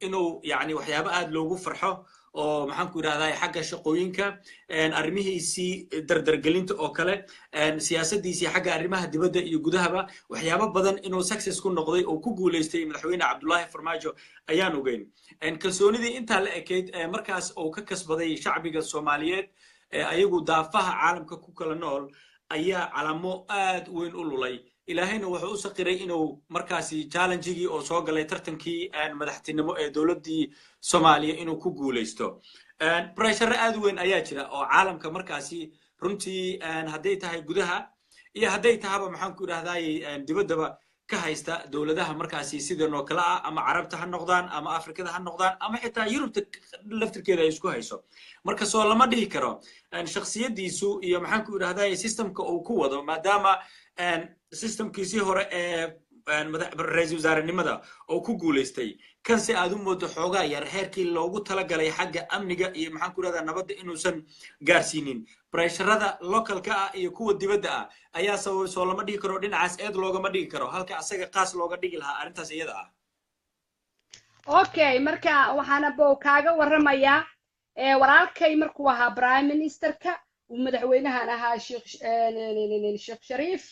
inuu yani waxyaabo aad loogu farxo oo, maxaan ku idhahdaa, xagga shaqooyinka, arrimihiisii dardargelinta oo kale, siyaasaddiisii xagga arrimaha dibadda iyo gudahaba, waxyaabo badan inuu success ku noqday oo ku guulaystay madaxweyne Cabdullaahi Farmaajo ayaan ogeyn. Kalsoonidii intaa la ekayd markaas uu ka kasbaday shacbiga Soomaaliyeed ayagu daafaha caalamka ku kala nool ayaa calamo aad weyn u lulay. Ilaahayna wuxuu u saqiray inuu markaasi challengigii oo soo galay tartankii madaxtinimo ee dowladdii Soomaaliya inuu ku guulaysto. Pressure aad u weyn ayaa jira oo caalamka markaasi runtii, hadday tahay gudaha iyo hadday tahaba, maxaan ku idhahdaye, dibaddaba ka haysta dowladaha markaasi sidan oo kale ah, ama Carabta ha noqdaan ama Afrikada ha noqdaan ama xitaa Yurubta laftirkeeda ay isku hayso. Marka soo lama dhihi karo shakhsiyaddiisu iyo, maxaan ku idhahdaye, systemka uu ku wado, maadaama systemkiisii hore ee ra-iisul wasaarenimada oo ku guulaystay, kan si aad u moodo xoogaa yar heerkii loogu talagalay xagga amniga iyo, maxaan ku idhahdaa, nabadda inuusan gaarsiinin, pressurada localka ah iyo kuwa dibadda ah ayaa sababay? Soo lama dhigi karo dhinacaas eed loogama dhigi karo halka asaga qaas looga dhigi lahaa arrintaas iyada ah? Okay, marka waxaana bo kaaga warramayaa, walaalkay markuu ahaa prime ministerka uu madaxweynahan ahaa Sheekh Shariif.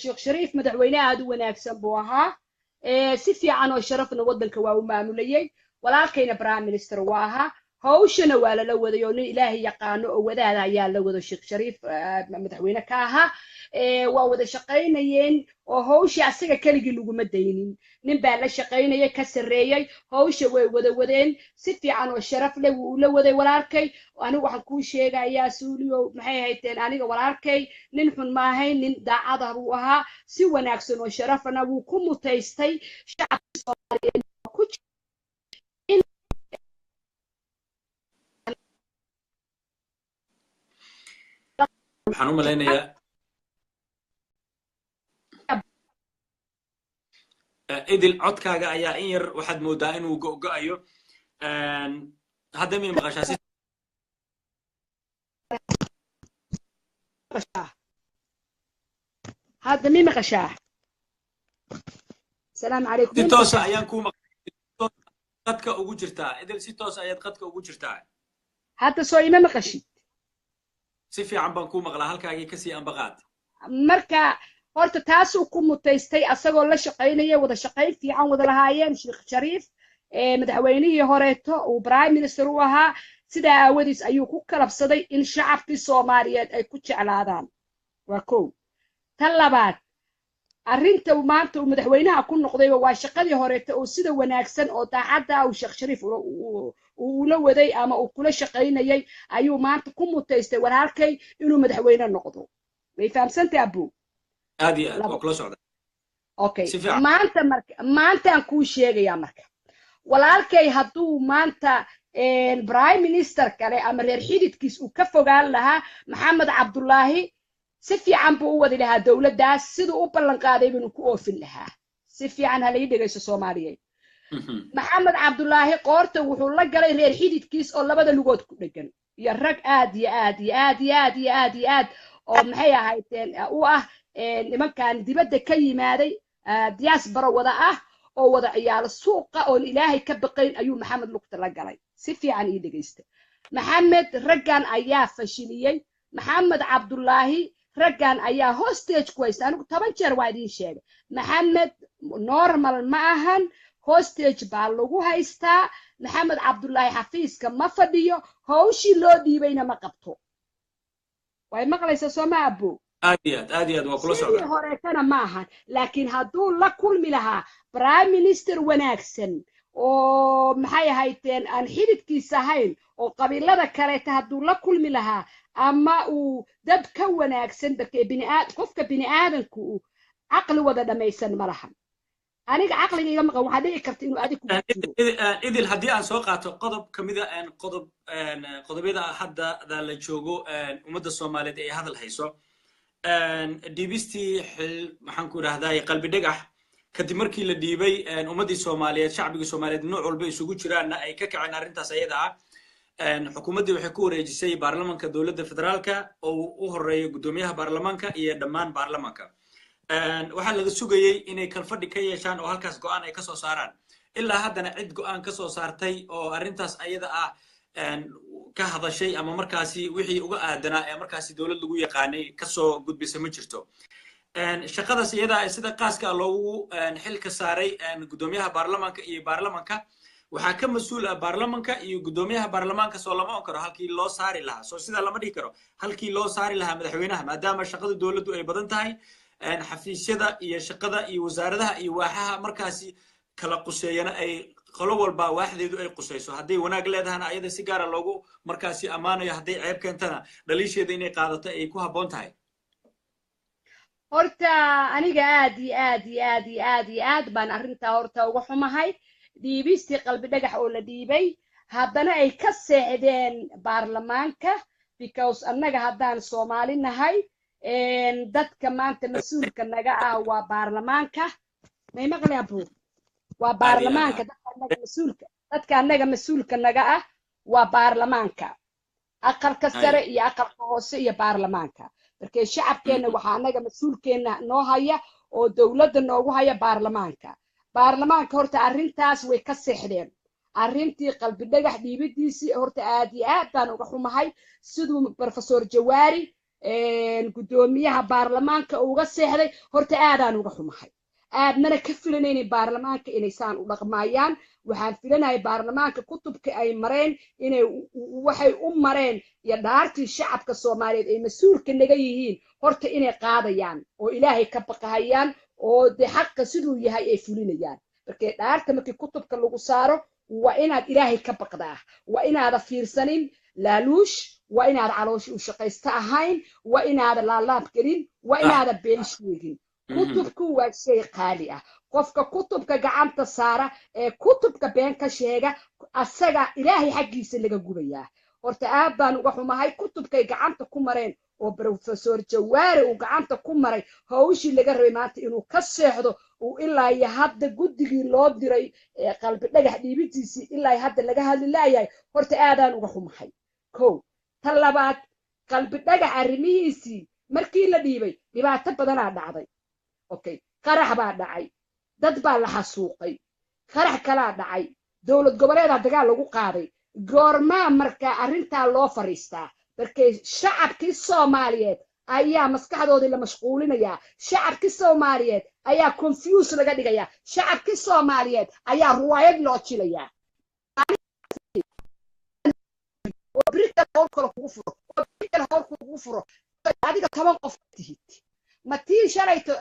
Sheekh Shariif madaxweyne aad u wanaagsan buu ahaa, si fiican oo sharafna waddanka waa u maamulayey. Walaalkayna prime minister waa ahaa, hawshana waa lala waday oo nin Ilaahay yaqaano oo wadaada ayaa la wado. Sheekh Shariif madaxweyne ka ahaa, waa wada shaqaynayeen oo hawsha asaga keligii laguma daynin, nin baa la shaqaynayay ka sarreeyey. Hawsha way wada wadeen, si fiican oo sharaf leh wuu ula waday walaalkay. Anigu waxaan kuu sheegayaa, Suuliyo, maxay hayteen, aniga walaalkay nin xun ma ahayn, nin daacad ah buu ahaa. Si wanaagsan oo sharafana wuu ku mutaystay shacabka Soomaaliyeed ku in Waxaan u malaynayaa, Idil, codkaaga ayaa in yar waxaad moodaa inuu go'go'ayo. Hadda miyay maqashaa si Hadda mi maqashaa? Asalaamu calaykum. Si toosa ayaan kuu qadka ugu jirtaa, Idil, si toos ayaad qadka ugu jirtaa. Hadda soo ima maqashid? Si fiican baan kuu maqlaa, halkaagii kasii ambaqaad. Marka horta taasuu ku mutaystay asagoo la shaqaynaya, wada shaqayn fiican wada lahaayeen Sheekh Shariif madaxweynihii horeeto uu prime minister u ahaa. Sidaa aawadiis ayuu ku kalabsaday in shacabkii Soomaaliyeed ay ku jeclaadaan. Waa kow. Tan labaad, arrinta maanta uu madaxweynaha ku noqdayba waa shaqadii horeeto oo sida wanaagsan oo daacadda uu Sheekh Shariif uu ula waday ama uu kula shaqaynayay ayuu maanta ku mutaystay walaalkay inuu madaxweyne noqdo. May fahamsantay, abu? Aad iyo aad, waa kula socda. Okay, maanta marka maantaan kuu sheegayaa, marka walaalkay hadduu maanta prime minister kale ama reer xididkiis uu ka fogaan lahaa Maxamed Cabdullaahi, si fiican buu u wadi lahaa dowladdaas, siduu u ballan qaaday binu ku oofin lahaa. Si fiican hala ii dhegayso, Soomaaliyeed. Maxamed Cabdullaahi qoorta wuxuu la galay reer xididkiis oo labada lugood ku dhegan iyo rag aad iyo aad iyo aad iyo aad iyo aad iyo aad oo, maxay ahaydeen, u ah nimankan dibadda ka yimaaday, diaspora wada ah oo wada ciyaalo suuqa oon Ilaahay ka baqayn ayuu Maxamed lugta la galay. Si fiican ii dhegaysta. Maxamed raggan ayaa fashiliyey. Maxamed Cabdullaahi raggan ayaa hostage ku haysta. Anigu 10 jeer waa idiin sheegay, Maxamed normal ma ahan, hostage baa lagu haystaa. Maxamed Cabdullaahi xafiiska ma fadhiyo, hawshii loo dhiibayna ma qabto. Way maqlaysaa, sooma, abo? Aad iyo aad, aad iyo aad, waa kula sidii socdaa. Horeetana ma ahan, laakiin hadduu la kulmi lahaa prime minister wanaagsan oo, maxay ahaydeen, aan xididkiisa ahayn oo qabiilada kaleeta hadduu la kulmi lahaa. Ama uu dad ka wanaagsan darkee qofka bini'aadanku uu caqli wada dhammaysan ma lahan. Aniga caqliga iga maqan, waxaa dhici karta inuu adig kugu jiro. Idil, haddii aan soo qaato qodob ka mida qodobyada hadda la joogo, ummadda Soomaaliyeed ay hadal hayso, dhiibistii xil, maxaan ku idhahdaa, Qalbi Dhagax, kadib markii la dhiibay, ummaddii Soomaaliyeed, shacbigii Soomaaliyeed nooc walba isugu jiraanna ay ka kaceen arrintaas ayada ah. Xukuumaddii waxay ku wareejisay baarlamanka dowladda federaalka oo u horeeyo guddoomiyaha baarlamaanka iyo dhammaan baarlamanka. Waxaa laga sugayey inay kalfadhi ka yeeshaan oo halkaas go'aan ay ka soo saaraan. Ilaa haddana cid go'aan ka soo saartay oo arrintaas ayada ah ka hadashay ama markaasi wixii uga aadanaa ee markaasi dowlad lagu yaqaanay kasoo gudbisa ma jirto. Shaqadaas iyada sida qaaska loogu xilka saaray guddoomiyaha baarlamanka iyo baarlamanka, waxaa ka mas-uul ah baarlamanka iyo guddoomiyaha baarlamaanka. Soo lama on karo halkii loo saari lahaa, soo sidaa lama dhihi karo, halkii loo saari lahaa madaxweynaha, maadaama shaqada dowladdu ay badan tahay, xafiisyada iyo shaqada iyo wasaaradaha iyo waaxaha markaasi kala quseeyana ay qolo walba waaxdeedu ay qusayso, hadday wanaag leedahana ayada si gaara loogu markaasi ammaanayo, hadday ceeb keentana dhaliisheeda inay qaadato ay ku habboon tahay? Horta aniga aad iyo aad iyo aad iyo aad iyo aad baan arrintaa horta uga xumahay, dhiibistii Qalbi Dhagax oo la dhiibay, haddana ay ka seexdeen baarlamaanka, because annaga haddaan Soomaali nahay, dadka maanta mas-uulka naga ah waa baarlamaanka. May maqli, abu? Waa baarlamaanka dadka annaga mas-uulka, dadka annaga mas-uulka naga ah waa baarlamaanka, aqalka sare iyo aqalka hoose iyo baarlamaanka. Markee shacabkeenna waxaa annaga mas-uulkeenna noo haya oo dowladda noogu haya baarlamaanka. Baarlamaanka horta arrintaas way ka seexdeen, arrintii Qalbi Dhagax dhiibidiisii. Horta aad iyo aad baan uga xumahay siduu Professor Jawaari, guddoomiyaha baarlamaanka, uga seexday. Horta aadaan uga xumahay, aadnana ka filanaynin baarlamaanka inay saan u dhaqmaayaan. Waxaan filanayay baarlamaanka kutubka ay mareen inay waxay u mareen iyo dhaartii shacabka Soomaaliyeed ay mas-uulka naga yihiin horta inay qaadayaan oo Ilaahay ka baqahayaan oo dee xaqa siduu yahay ay fulinayaan. Markee dhaarta markii kutubka lagu saaro, waa inaad Ilaahay ka baqdaa, waa inaada fiirsanin laaluush, waa inaad calooshi u shaqaysta ahayn, waa inaada laalaab gelin, waa inaada been sheegin. Kutubku waa shay qaali ah. Qofka kutubka gacanta saara ee kutubka been ka sheega, asaga Ilaahay xaggiisa laga gubayaa. Horta aad baan uga xumahay kutubkay gacanta ku mareen oo Professor Jawaari uu gacanta ku maray, hawshii laga rabay maanta inuu ka seexdo, uu ilaa iyo hadda guddigii loo diray ee Qalbi Dhagax dhiibidiisii ilaa iyo hadda laga hadli laayahay. Horta aadaan uga xumahay. Kow ta labaad, Qalbi Dhagax arrimihiisii markii la dhiibay dhibaato badanaa dhacday. Okay, qarax baa dhacay, dad baa la xasuuqay, qarax kalaa dhacay, dowlad goboleedaa dagaal lagu qaaday. Goormaa markaa arrintaa loo fariistaa? Markay shacabkii Soomaaliyeed ayaa maskaxdoodii la mashquulinayaa, shacabkii Soomaaliyeed ayaa confuse laga dhigayaa, shacabkii Soomaaliyeed ayaa ruwaayad loo jilayaa oo beri kale hawl kale kugu furo, oo beri kale hawl kugu furo. Adiga 10 qof tihid, ma tii shalayto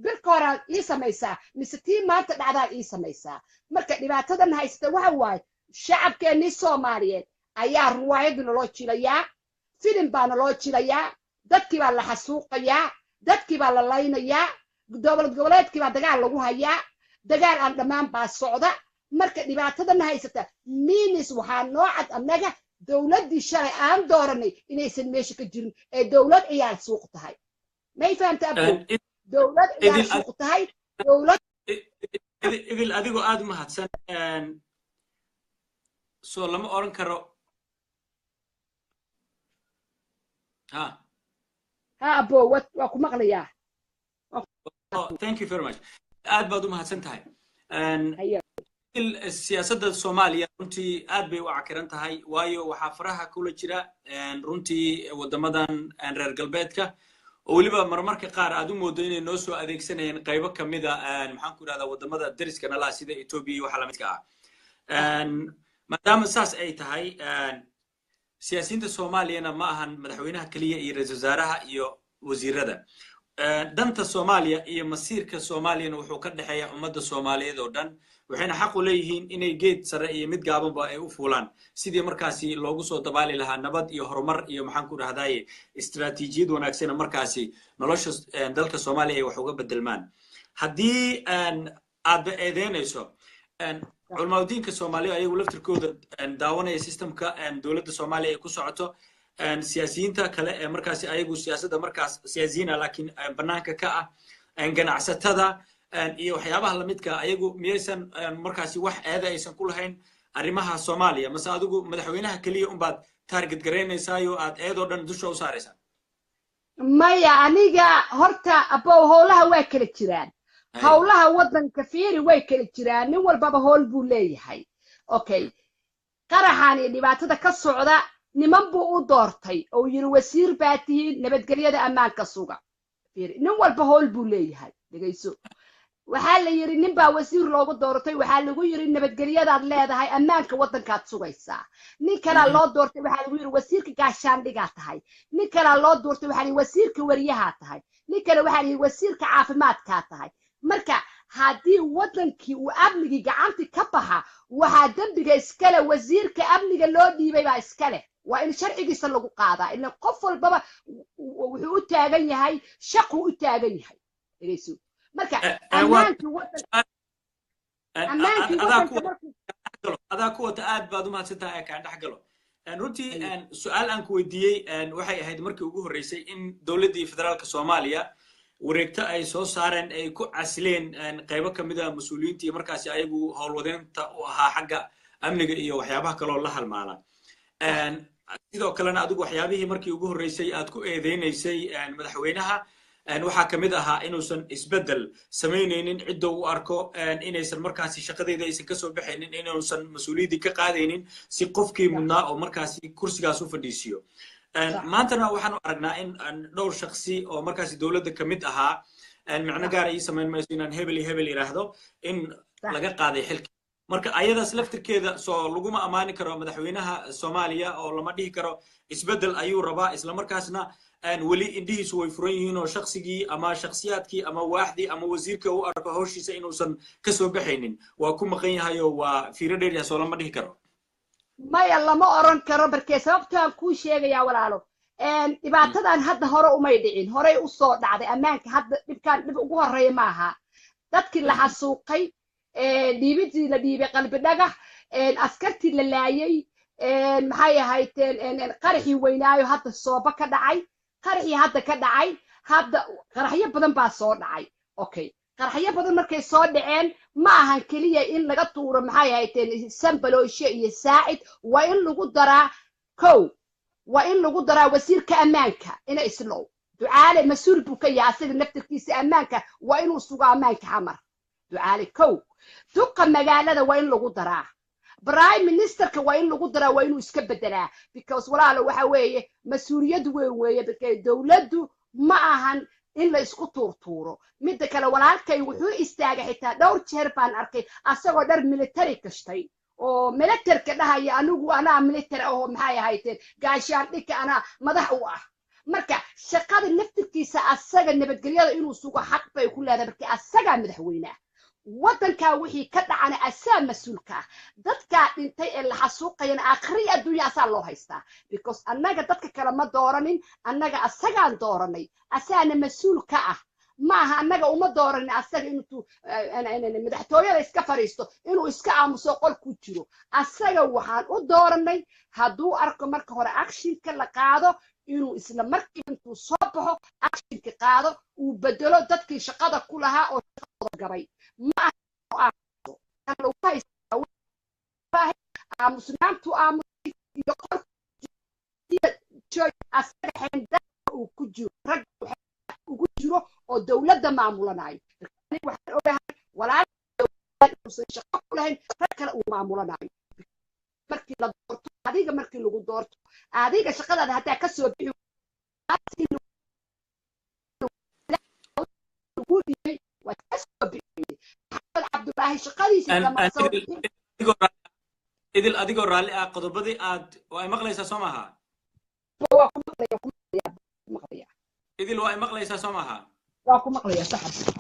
birka horaad ii samaysaa mise tii maanta dhacdaad ii samaysaa? Marka dhibaatadan haysata waxa waaye, shacabkeennii Soomaaliyeed ayaa ruwaayad naloo jilayaa, filim baa naloo jilayaa, dadkii baa la xasuuqayaa, dadkii baa la laynayaa, dowlad goboleedkii baa dagaal lagu hayaa, dagaal aan dhammaan baa socda. Marka dhibaatadan haysata minis waxaa noo cad annaga dowladdii shalay aan dooranay inaysan meesha ka jirin ee dowlad ciyaal suuq tahay. May fahamta, abo? Dowlad ciyaal suuq tahay dowlad. Idil, adigoo aad u mahadsan, soo lama oran karo ha? Ha, abo, waa ku maqlayaa. Thank you very much, aad baad u mahadsan tahay. Siyaasadda Soomaaliya runtii aad bay u cakiran tahay, waayo waxaa faraha kula jira runtii waddamadan reer galbeedka, oo weliba marmarka qaar aad u moodo inay noo soo adeegsanayeen qaybo kamida, maxaan ku idhahdaa, waddamada deriska nalaha sida Ethiopia iyo waxa lamidka ah. Maadaama saas ay tahay, siyaasiyiinta Soomaaliyana ma ahan madaxweynaha keliya iyo ra-iisul wasaaraha iyo wasiirada. Danta Soomaaliya iyo masiirka Soomaaliyana wuxuu ka dhexeeya ummadda Soomaaliyeed oo dhan, waxayna xaq u leeyihiin inay geed sare iyo mid gaabanba ay u fuulaan sidii markaasi loogu soo dabaali lahaa nabad iyo horumar iyo, maxaan ku dhahdaye, istaraatiijiyad wanaagsana markaasi nolosha dalka Soomaaliya ay wax uga bedelmaan. Haddii aadba eedeynayso culamaa'udiinka Soomaaliya, ayagu laftirkooda daawanaya systemka dowladda Soomaaliya ay ku socoto, siyaasiyiinta kale ee markaasi ayagu siyaasadda markaas siyaasiyiina laakiin bannaanka ka ah, ganacsatada iyo waxyaabaha lamidka, ayagu miyaysan markaasi wax eeda aysan ku lahayn arrimaha Soomaaliya? Mase adigu madaxweynaha keliya unbaad target garaynaysaayo aad eedoo dhan dusha u saaraysaa? Maya, aniga horta, abow, howlaha waa kala jiraan. Howlaha waddanka, fiiri, way kala jiraan. Nin walbaba howl buu leeyahay. Okay, qaraxan iyo dhibaatada ka socda niman buu u doortay oo yiri: "Wasiir baa tihiin, nabadgelyada ammaanka suga." Fiiri, nin walba howl buu leeyahay. Dhegayso, waxaa la yidhi nin baa wasiir loogu doortay, waxaa lagu yidhi: "Nabadgelyadaad leedahay, ammaanka waddankaad sugaysaa." Nin kalaa loo doortay, waxaa lagu yidhi: "Wasiirka gaashaandhigaa tahay." Nin kalaa loo doortay, waxaa la yidhi: "Wasiirka wariyahaa tahay." Nin kale waxaa la yidhi: "Wasiirka caafimaadkaa tahay." Marka haddii waddankii uu amnigii gacantii ka baxa, waxaa dembiga iskale wasiirka amniga loo dhiibay baa iskale. Waa in sharcigiisa lagu qaadaa, ilan qof walbaba wuxuu u taagan yahay shaquu u taagan yahay. Dhegeyso, marka ammaankii waddan ammaankii waddanka markuu Adaa ku wata, aad baad u mahadsan tahay. Kaan dhex galo. Runtii su-aal aan ku weydiiyey waxay ahayd markii ugu horreysay in dowladdii federaalka Soomaaliya wareegto ay soo saareen ay ku casleen qaybo ka mid a mas-uuliyiintii markaasi ayagu howlwadeenta u ahaa xagga amniga iyo waxyaabaha kaloo la halmaala. Sidoo kalena adigu waxyaabihii markii ugu horreysay aad ku eedeynaysay madaxweynaha waxaa ka mid ahaa inuusan isbeddel samaynaynin, cidda u arko inaysan markaasi shaqadeeda aysan kasoo baxaynin, inuusan mas-uuliyaddii ka qaadaynin si qofkii mudnaa oo markaasi kursigaas u fadhiisiyo. Maantana waxaanu aragnaa in dhowr shaksi oo markaasi dowladda ka mid ahaa, micno gaara ii samayn mayso inaan hebel iyo hebel yidhaahdo, in laga qaaday xilki. Marka ayadaas laftirkeeda soo laguma ammaani karo madaxweynaha Soomaaliya oo lama dhihi karo isbeddel ayuu rabaa, islamarkaasna weli indhihiisu way furan yihiin oo shaksigii ama shaksiyaadkii ama waaxdii ama wasiirka u arko hawshiisa inuusan kasoo baxaynin waa ku maqan yahay oo waa fiiro dheer yahay? Soo lama dhihi karo? Maya, lama oran karo. Barkee sababtaan kuu sheegayaa, walaalo, dhibaatadan hadda hore umay dhicin, horey usoo dhacday. Ammaanka hadda dhibkaan dhib ugu horreeya maaha. Dadkii la xasuuqay, dhiibidii la dhiibay Qalbi Dhagax, askartii la laayay, maxay ahaydeen, qaraxii weynaayo hadda Sooba ka dhacay, qaraxii hadda ka dhacay, hadda qaraxyo badan baa soo dhacay. Okay, qaraxyo badan markay soo dhaceen, ma ahan keliya in laga tuuro, maxay ahaydeen, Sambalooshe iyo Saacid. Waa in lagu daraa kow, waa in lagu daraa wasiirka ammaanka ina Islow Ducaale. Mas-uul buu ka yahay asaga naftirkiisa ammaanka, waa inuu sugo ammaanka Xamar Ducaale. Kow, duqa magaalada waa in lagu daraa, prime ministerka waa in lagu daraa, waa inuu iska bedelaa, because walaalo, waxa weeye mas-uuliyad weyn weeye, because dowladdu ma ahan in la isku tuurtuuro. Midda kale, walaalkay wuxuu istaagay, xitaa dhowr jeer baan arkay asagoo dhar military gashtay oo militarka dhahaya: "Anigu anaa military ahoo, maxay ahaydeen, gaashaandhigka anaa madax u ah." Marka shaqada naftirkiisa asaga nabadgelyada inuu sugo xaq bay ku leedahay, marka asagaa madaxweyneah. Waddankaa wixii ka dhacana asaa mas-uulka ah. Dadkaa dhintay ee la xasuuqayana aakhiri adduunya asaa loo haystaa, because annaga dadka kale ma dooranin, annaga asagaan dooranay, asaana mas-uul ka ah. Ma aha annaga uma dooranin asaga intuu madaxtooyada iska fadhiisto inuu iska aamuso qol ku jiro. Asaga waxaan u dooranay hadduu arko marka hore actionka la qaado, inuu isla markii intuu soo baxo actionka qaado, uu bedelo dadkii shaqada ku lahaa oo shaqadooda gabay. Ma aha aamusnaantu aamusay iyo qol asaga xeendaanka uu ku jiro, rag ugu jiro oo dowladda maamulanayo. Waxaan ogahay walaal uusan shaqo ku lahayn, rag kale uu maamulanayo. Markii la doorto adiga, markii lagu doorto adiga, shaqadaada haddaa ka soo bixi lagu dhibay, waa ka soo bixiyey Maxamed Cabdulaahi shaqadiisa kama soo bixin. Idil, adigoo raalli ah, qodobadii aad waa ay maqlaysaa, soo maaha? Waa ku maqlaya, ku maqlaya, ku maqlaya. Idil, waa ay maqlaysaa, soo maaha? Waa ku maqlaya, saxab.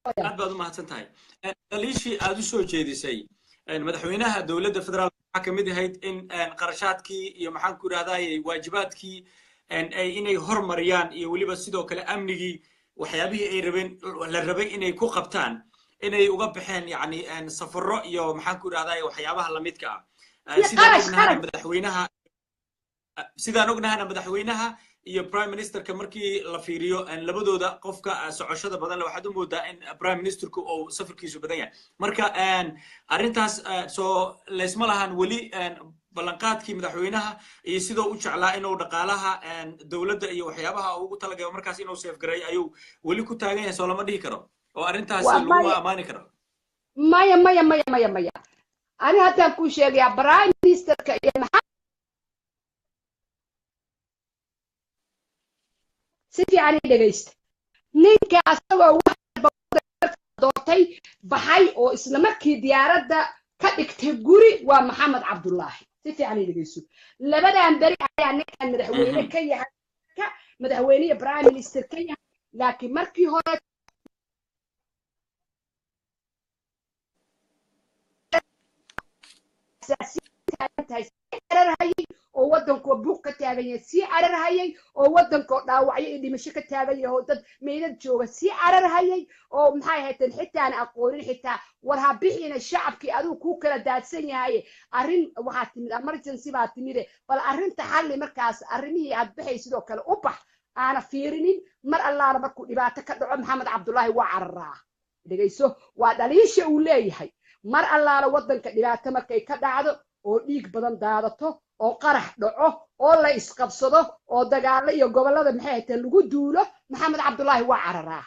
Aad baad u mahadsan tahay. Dhaliishii aad u soo jeedisay madaxweynaha dowladda federaalka waxaa ka mid ahayd in qarashaadkii iyo, maxaan ku idhahdaye, waajibaadkii ay inay hormariyaan iyo weliba sidoo kale amnigii, waxyaabihii ay rabeen, la rabay inay ku qabtaan, inay uga baxeen yacni safarro iyo, maxaan ku idhahdaye, waxyaabaha lamidka ah. Sidaan ognahana madaxweynaha, sidaan ognahana madaxweynaha iyo prime ministerka markii la fiiriyo labadooda, qofka socoshada badan waxaad u moodaa in prime ministerku uu safarkiisu badan yahay. Marka arrintaas soo laysma lahan weli ballanqaadkii madaxweynaha iyo sidoo u jeclaa inuu dhaqaalaha dowladda iyo waxyaabaha ugu talagalo markaas inuu save garay ayuu weli ku taagan yahay, soo lama dhihi karo oo arrintaas laguma ammaani karo? Maya, maya, maya, maya, maya. Ani haddaan kuu sheegayaa, prime ministerka iyo maxaa si fiican i dhegaysta. Ninka asagoo wax doortay baxay oo isla markii diyaaradda ka dhigtay guri waa Maxamed Cabdullaahi. Si fiican i dhegayso. Labadan beri ayaa ninkan madaxweyne ka yahay, madaxweyne iyo prime minister ka yahay, laakiin markii hore cararhayay oo waddankoo buuq ka taagan yahay sii cararhayay, oo waddankoo dhaawacyo iyo dhimasho ka taagan yahay oo dad meydad jooga sii cararhayay, oo maxay hayteen xitaan aqoonin xitaa war ha bixina shacabkii adigu kuu kala daadsan yahay. Arrin waxaa timid, emergency baa timide, bal arrinta xalli. Markaas arrimihii aad baxay sidoo kale u bax aana fiirinin. Mar allaala markuu dhibaato ka dhaco, Maxamed Cabdullaahi waa cararaa. Dhegayso, waa dhaliisha uu leeyahay. Mar allaala waddanka dhibaato markay ka dhacdo oo dhiig badan daadato oo qarax dhaco oo la isqabsado oo dagaalo iyo gobollada, maxay hayteen, lagu duulo, Maxamed Cabdullaahi waa cararaa.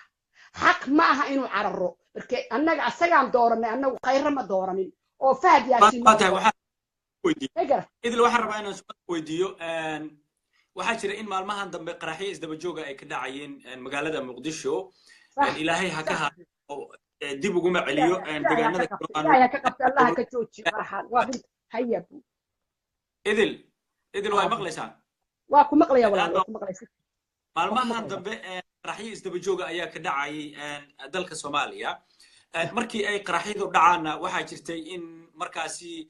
Xaq ma aha inuu cararo, marka annaga asagaan dooranay, annagu Khayre ma dooranin oo Fahad Yaasiin. Idil, waxaan rabaa inaan su'aal weydiiyo. Waxaa jira in maalmahan dambe qaraxyo isdaba jooga ay ka dhacayeen magaalada Muqdisho. Ilaahay ha ka ha dib uguma celiyo deegaanada. Ilaahay ka qabta, Allah ka joojiyo qaraxan, waa runta haya. Idil, Idil, waa maqlaysaa? Waa ku maqlaya, walaal, waa ku maqlaysa. Maalmahan dambe qaraxyo isdaba jooga ayaa ka dhacayay dalka Soomaaliya. Markii ay qaraxyadu dhacaanna waxaa jirtay in markaasi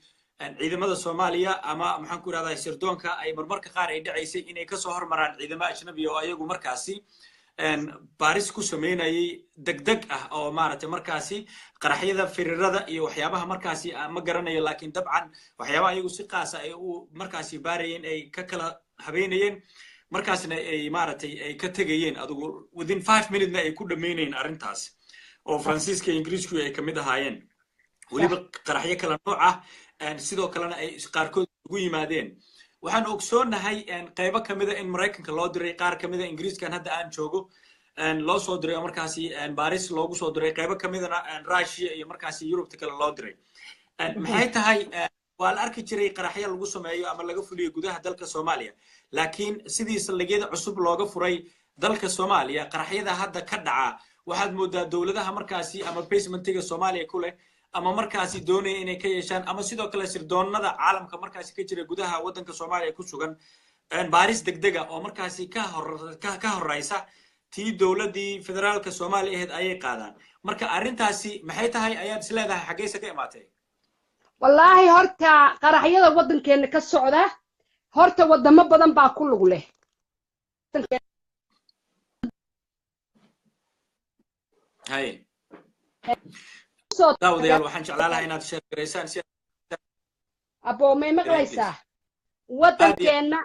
ciidamada Soomaaliya ama, maxaan ku idhahdaa, sirdoonka ay marmarka qaar ay dhacaysay inay kasoo hormaraan ciidamo ajnabi oo ayagu markaasi baaris ku sameynayay degdeg ah oo maaragtay markaasi qaraxyada firirada iyo waxyaabaha markaasi ma garanayo, laakiin dabcan waxyaabaha ayagu si qaasa ay u markaasi baarayeen, ay ka kala habeynayeen, markaasna ay maaragtay ay ka tegayeen adigu within 5 minutena ay ku dhammaynayeen arrintaas, oo Faransiiska iyo Ingiriisku ay kamid ahaayeen, weliba qaraxyo kala nooc ah sidoo kalena ay qaarkood ugu yimaadeen. Waxaan ogsoonnahay qaybo kamida in Maraykanka loo diray, qaar kamida Ingiriiskan hadda aan joogo loo soo diray oo markaasi baaris loogu soo diray, qaybo kamidana Russia iyo markaasi Yurubta kale loo diray. Maxay tahay? Waa la arki jiray qaraxyo lagu sameeyo ama laga fuliyo gudaha dalka Soomaaliya, laakiin sidii saldhigyada cusub looga furay dalka Soomaaliya, qaraxyada hadda ka dhaca waxaad moodaa dowladaha markaasi ama basementiga Soomaaliya ku leh ama markaasi doonaya inay ka yeeshaan ama sidoo kale sirdoonada caalamka markaasi ka jira gudaha waddanka Soomaaliya ku sugan baaris degdega oo markaasi ka horeysa tii dowladdii federaalka Soomaaliya ahayd ayay qaadaan. Marka arrintaasi maxay tahay ayaad is leedahay, xaggeyse ka imaatay? Wallaahi horta qaraxyada waddankeena ka socda, horta wadamo badan baa ku lug leh. Hay daawadayaal, waxaan jeclaan lahaa inaad share garaysaan si Aboo, may maqlaysaa? Waddankeenna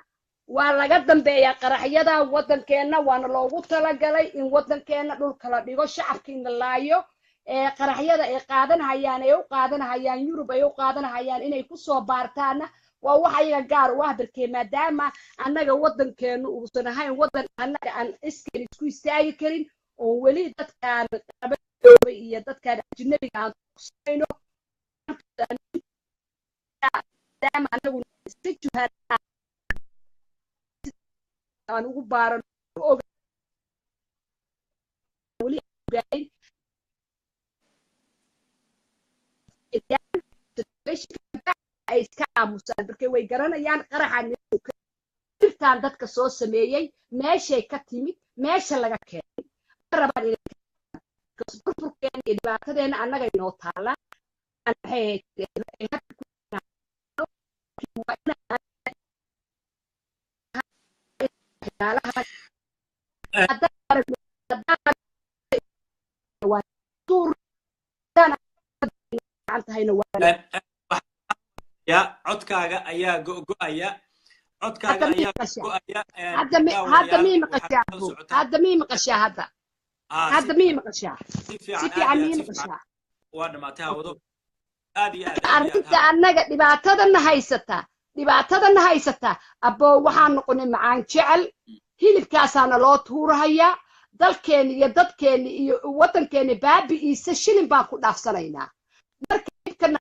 waa laga dambeeyaa qaraxyada waddankeenna, waana loogu talagalay in waddankeenna dhulka la dhigo, shacabkiina laayo. Ee qaraxyada ay qaadanahayaan, ay u qaadanahayaan Yurub, ay u qaadanahayaan inay kusoo baartaana, waa wax ayaga gaar u ah barkee, maadaama annaga waddankeennu uusan ahayn waddan annaga aan iskeen isku istaagi karin oo weli dadkaan qabadoobay iyo dadkaan ajnabiga aan tusayno, maadaama annagu iska juhaan aan ugu baaran weli ogayn ay iska aamusaan, marka way garanayaan qaraxan irtaan dadka soo sameeyey meeshay ka timid, meesha laga keenay. Rabaan inay burburkeena iyo dhibaatadeena annaga inoo taala. Maxay ahayd, waa inaan waxyaalaha haddaan aragno, waa tuur gacan tahayna waa Ya, codkaaga ayaa go'go'aya, codkaaga Hadda mii ayaa maqashaa? go'aya. Hadda mi hadda mii Daawadayaal, waxaad maqashaa kala Abu? socotaan. Hadda mii maqashaa hadda? Si Hadda mii maqashaa? Si Si fiican, aad fiican iyo aad mii si fiican. maqashaa? Waa dhamaatay hawado, aad iyo aad, aad iyo aad. Arrinta Ha. annaga dhibaatadana haysata, dhibaatadana haysata, aboo, waxaan noqonay macaan jecel, hilibkaasaana loo tuurahayaa. Dalkeenni iyo dadkeenni iyo waddankeenni baabi'iisa shilin baan ku dhaafsanaynaa. Marka hilibkana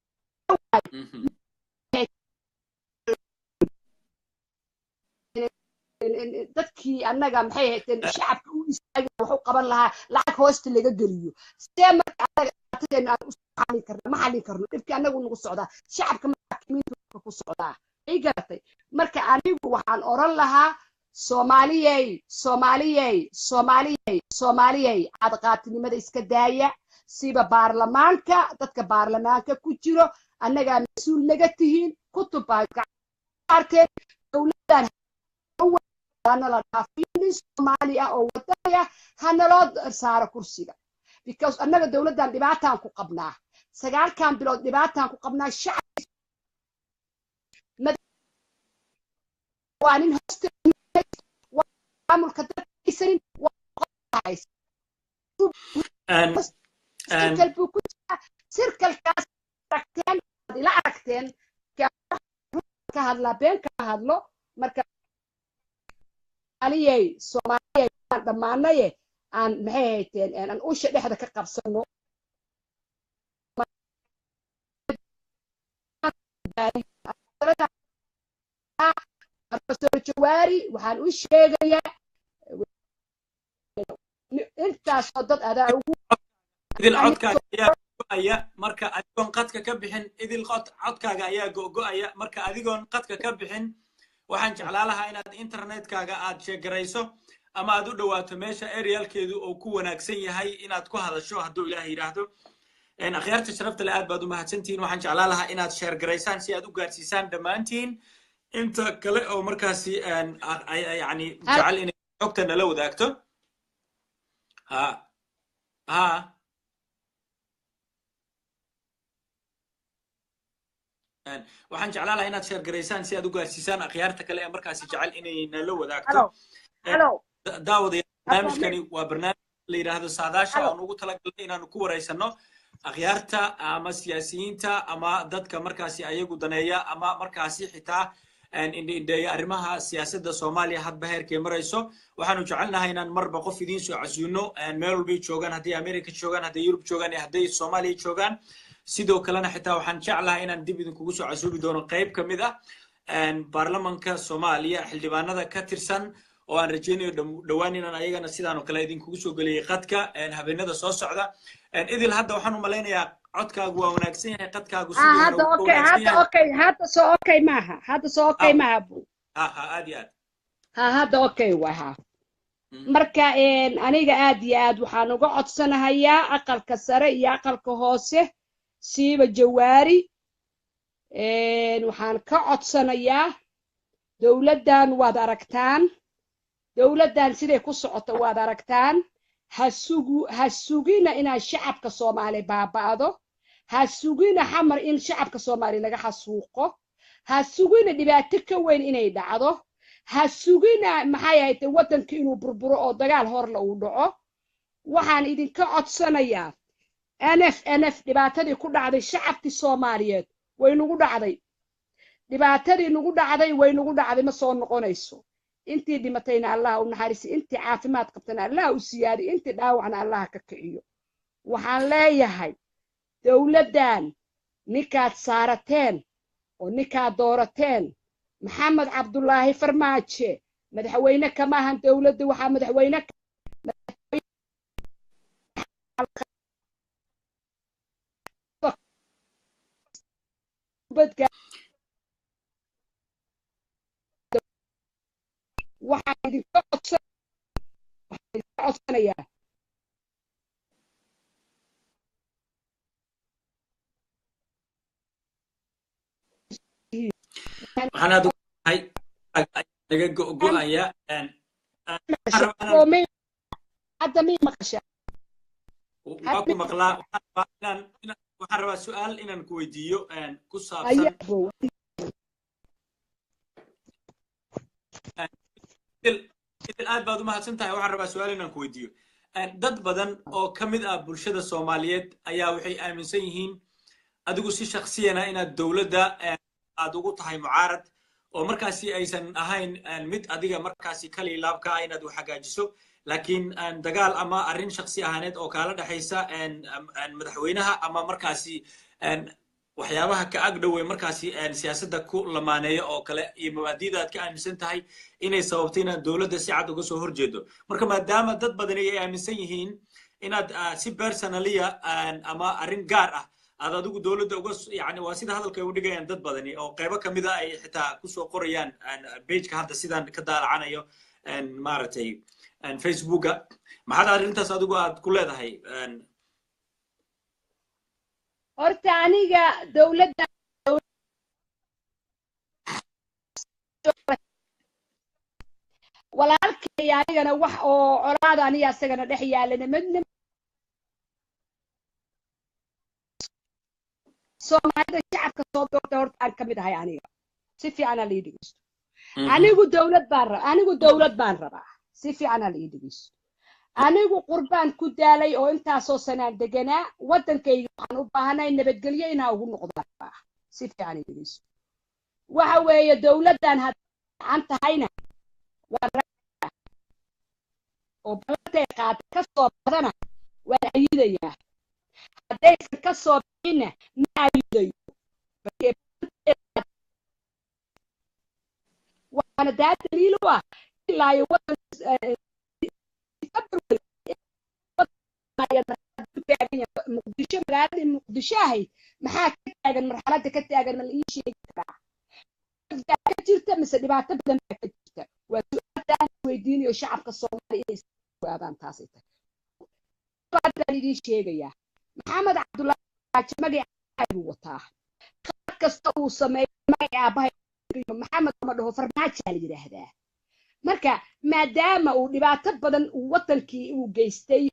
dadkii annaga, maxay ahaydeen, shacabka u istaagi wax u qaban lahaa lacag hoosta laga geliyo. See marka annaga dhibaatadeena aan u xallin karna? Ma xallin karno. Dhibkii annagu nagu socdaa, shacabka maxaakimiinta ku socdaa, ay garatay. Marka anigu waxaan oran lahaa: Soomaaliyey, Soomaaliyey, Soomaaliyey, Soomaaliyey, cadqaatinimada iska daaya, siba baarlamaanka, dadka baarlamaanka ku jiro. Annagaa mas-uul naga tihiin, kutub baa arteen, dowladdan hanala dhaafiyo, nin Soomaali ah oo wadani ah hanaloo saaro kursiga, because annaga dowladdan dhibaataan ku qabnaa. 9kan bilood dhibaataan ku qabnaa. Shacab waa nin hosta waa maamulka dadkaysanin, waa sirkal buu ku jiraa. Sirkalkaas aragteen, aad ila aragteen, ka hadlaa been ka hadlo. Marka Soomaaliyey, Soomaaliyey, aan dhammaanaye, aan, maxay hayteen, aan usha dhexda ka qabsano. Professor Jawaari waxaan u sheegayaa intaasoo dad adaa ugu Idil, codkaaga ayaa go'aya. Marka adigoon qadka ka bixin, Idil, codkaaga ayaa go'go'aya. Marka adigoon qadka ka bixin, waxaan jeclaa lahaa inaad internetkaaga aad sheegarayso ama aad u dhowaato meesha aerialkeedu uu ku wanaagsan yahay inaad ku hadasho, hadduu Ilaah yidhaahdo. Akhyaarta sharafta le, aad baad u mahadsantihiin. Waxaan jeclaa lahaa inaad share garaysaan si aad u gaarsiisaan dhammaantiin inta kale oo markaasi yani jecel inay xogta nala wadaagto. Ha ha. Waxaan jeclaan lahaa inaad share garaysaan si aad u gaarsiisaan akhyaarta kale ee markaasi jecel inay nala wadaagto. Halo, halo. Daawadayaal, barnaamijkani waa barnaamij la yidhaahdo Saadaasha, oon ugu talagalnay inaanu ku wareysano akhyaarta ama siyaasiyiinta ama dadka markaasi ayagu daneeya ama markaasi xitaa indhe-indheeya arrimaha siyaasadda Soomaaliya hadba heerkay marayso. Waxaanu jecelnahay inaan marba qof idiin soo casuuno, meel walbay joogaan, hadday America joogaan, hadday Yurub joogaan iyo hadday Soomaaliya joogaan. Sidoo kalena xitaa waxaan jeclahay inaan dib idinkugu soo casuubi doono qayb ka mid ah baarlamanka Soomaaliya, xildhibaanada ka tirsan, oo aan rajaynayo dhowaan inaan ayagana sidaan oo kale idinkugu soo geliyey qadka habeenada soo socda. Idil, hadda waxaan u malaynayaa codkaagu waa wanaagsan yahay, qadkaagu sidii hore Hadda wuu ka okay wanaagsan hadda yahay. Okay, hadda soo okay maaha? Hadda soo okay maaha, bu? Ha ha, aad iyo aad. Ha, hadda okay waa ha. Marka aniga aad iyo aad waxaan uga codsanahayaa aqalka sare iyo aqalka hoose, siiba Jawaari, waxaan ka codsanayaa: dowladdan waad aragtaan, dowladdan siday ku socoto waad aragtaan. Ha sugu, ha sugina inaad shacabka Soomaali baaba'do, ha sugina Xamar in shacabka Soomaali laga xasuuqo, ha sugina dhibaato ka weyn inay dhacdo, ha sugina, maxay ahayd, waddanka inuu burburo oo dagaal horla uu dhaco. Waxaan idinka codsanayaa, NF NF dhibaatadii ku dhacday shacabkii Soomaaliyeed way nagu dhacday, dhibaatadii nagu dhacday way nagu dhacday, ma soo noqonayso. Intii dhimatayna Allah u naxariisi, intii caafimaad qabtana Allah u siyaadi, intii dhaawacna Allah ka kiciyo. Waxaan leeyahay dowladdan ninkaad saarateen oo ninkaad doorateen, Maxamed Cabdulaahi Farmaaje, madaxweyne kama ahan dowladda. Waxaa madaxweyne badka. Waxaan idinka codsanayaa Waxaan aad ugahay naga go'go'aya. Hadda mii maqashaa? Waa ku maqlaa. Waxaan rabaa su'aal inaan ku weydiiyo ku saabsan Idil. Aad baad u mahadsan tahay. Waxaan rabaa su'aal inaan ku weydiiyo. Dad badan oo ka mid ah bulshada Soomaaliyeed ayaa waxay aaminsan yihiin adigu si shaksiyana inaad dowladda aad ugu tahay mucaarad, oo markaasi aysan ahayn mid adiga markaasi kali laabka ah inaad wax hagaajiso, laakiin dagaal ama arrin shaksi ahaaneed oo kaala dhexaysa madaxweynaha ama markaasi waxyaabaha ka ag dhowey markaasi siyaasadda ku lamaaneeyo oo kale iyo mabaadiida aad ka aaminsan tahay inay sababtay inaad dowladda si cad uga soo horjeedo. Marka maadaama dad badani ay aaminsan yihiin inaad si personally ah ama arrin gaar ah aad adigu dowladda uga, yani waa sida hadalka ay u dhigayaan dad badani oo qaybo kamida ay xitaa kusoo qorayaan pageka hadda sidaan ka daalacanayo, maaragtay, Facebooka, maxaad arrintaas adigu aad ku leedahay? Horta aniga dowladda walaalkay anigana wax oo colaada aniga asagana dhex yaalana midna. Soomaalida shacabka soo doorta horta aan kamid ahay aniga. Si fiican ha lii dhegeysto. Anigu dowlad baan rabaa, anigu dowlad baan rabaa. Si fiican ha lii dhegeysto. Anigu qurbaan ku daalay oo intaasoo sanaan deganaa waddankayga. Waxaan u baahanay nabadgelyo inaa ugu noqdaan rabaa. Si fiican ii dhegeysto. Waxa weeye, dowladdan haddaan tahayna waan oo ballantay qaatay ka soo badana waan ayidayaa, haddaysan ka soo bixinna ma ayidayo. Waana daa daliil u ah ilaa iyo waddan Muqdisho, magaaladii Muqdisho ahayd, maxaa ka taagan? Marxaladda ka taagan ma la ii sheegi karaa? Ka jirta mise dhibaato badan baa ka jirta? Waa su-aal weydiinayo shacabka Soomaaliya inay jawaabaan. Taasay tahay baan idiin sheegayaa. Maxamed Cabdullaahi magaca buu wataa. Qalad kasta uu sameeyo magaca aabahay Maxamed lama dhaho, Farmaajaa la yidhaahdaa. Marka maadaama uu dhibaato badan uu wadankii uu geystay,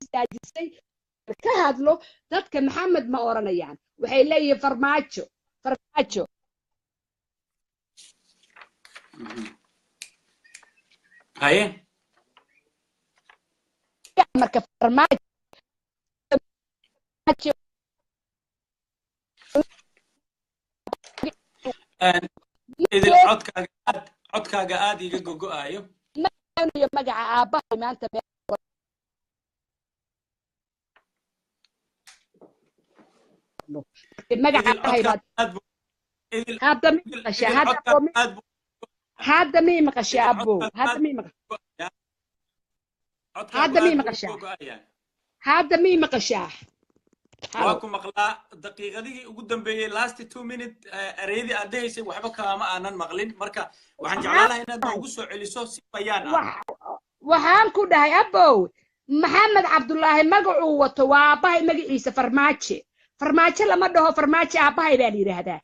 istaajisay ka hadlo, dadka Maxamed ma oranayaan, waxay leeyihiin Farmaajo, Farmaajo. Haye. Marka Farmaajo Idil, codkaaga aad iga gogo'aayo. Magaca aabbahay maanta magaca aabahay hadda mi maqasha? Hadda mi maqasha, abbo? Hadda mi maqasha? Hadda mi maqashaa? Hadda mi maqashaa? Waa ku maqlaa. Daqiiqadihii ugu dambeeyey, last 2 minute, ereyadii aad dhehaysay waxba kaama aanan maqlin. Marka waxaan jeclaan lahaa inaad noogu soo celiso si bayaan ah. Waxaan ku dhahay, abow, Maxamed Cabdullaahi magacuu wato waa aabbahay magaciisa. Farmaajo, Farmaajo lama dhaho, Farmaajo aabbahay baa la yidhaahdaa.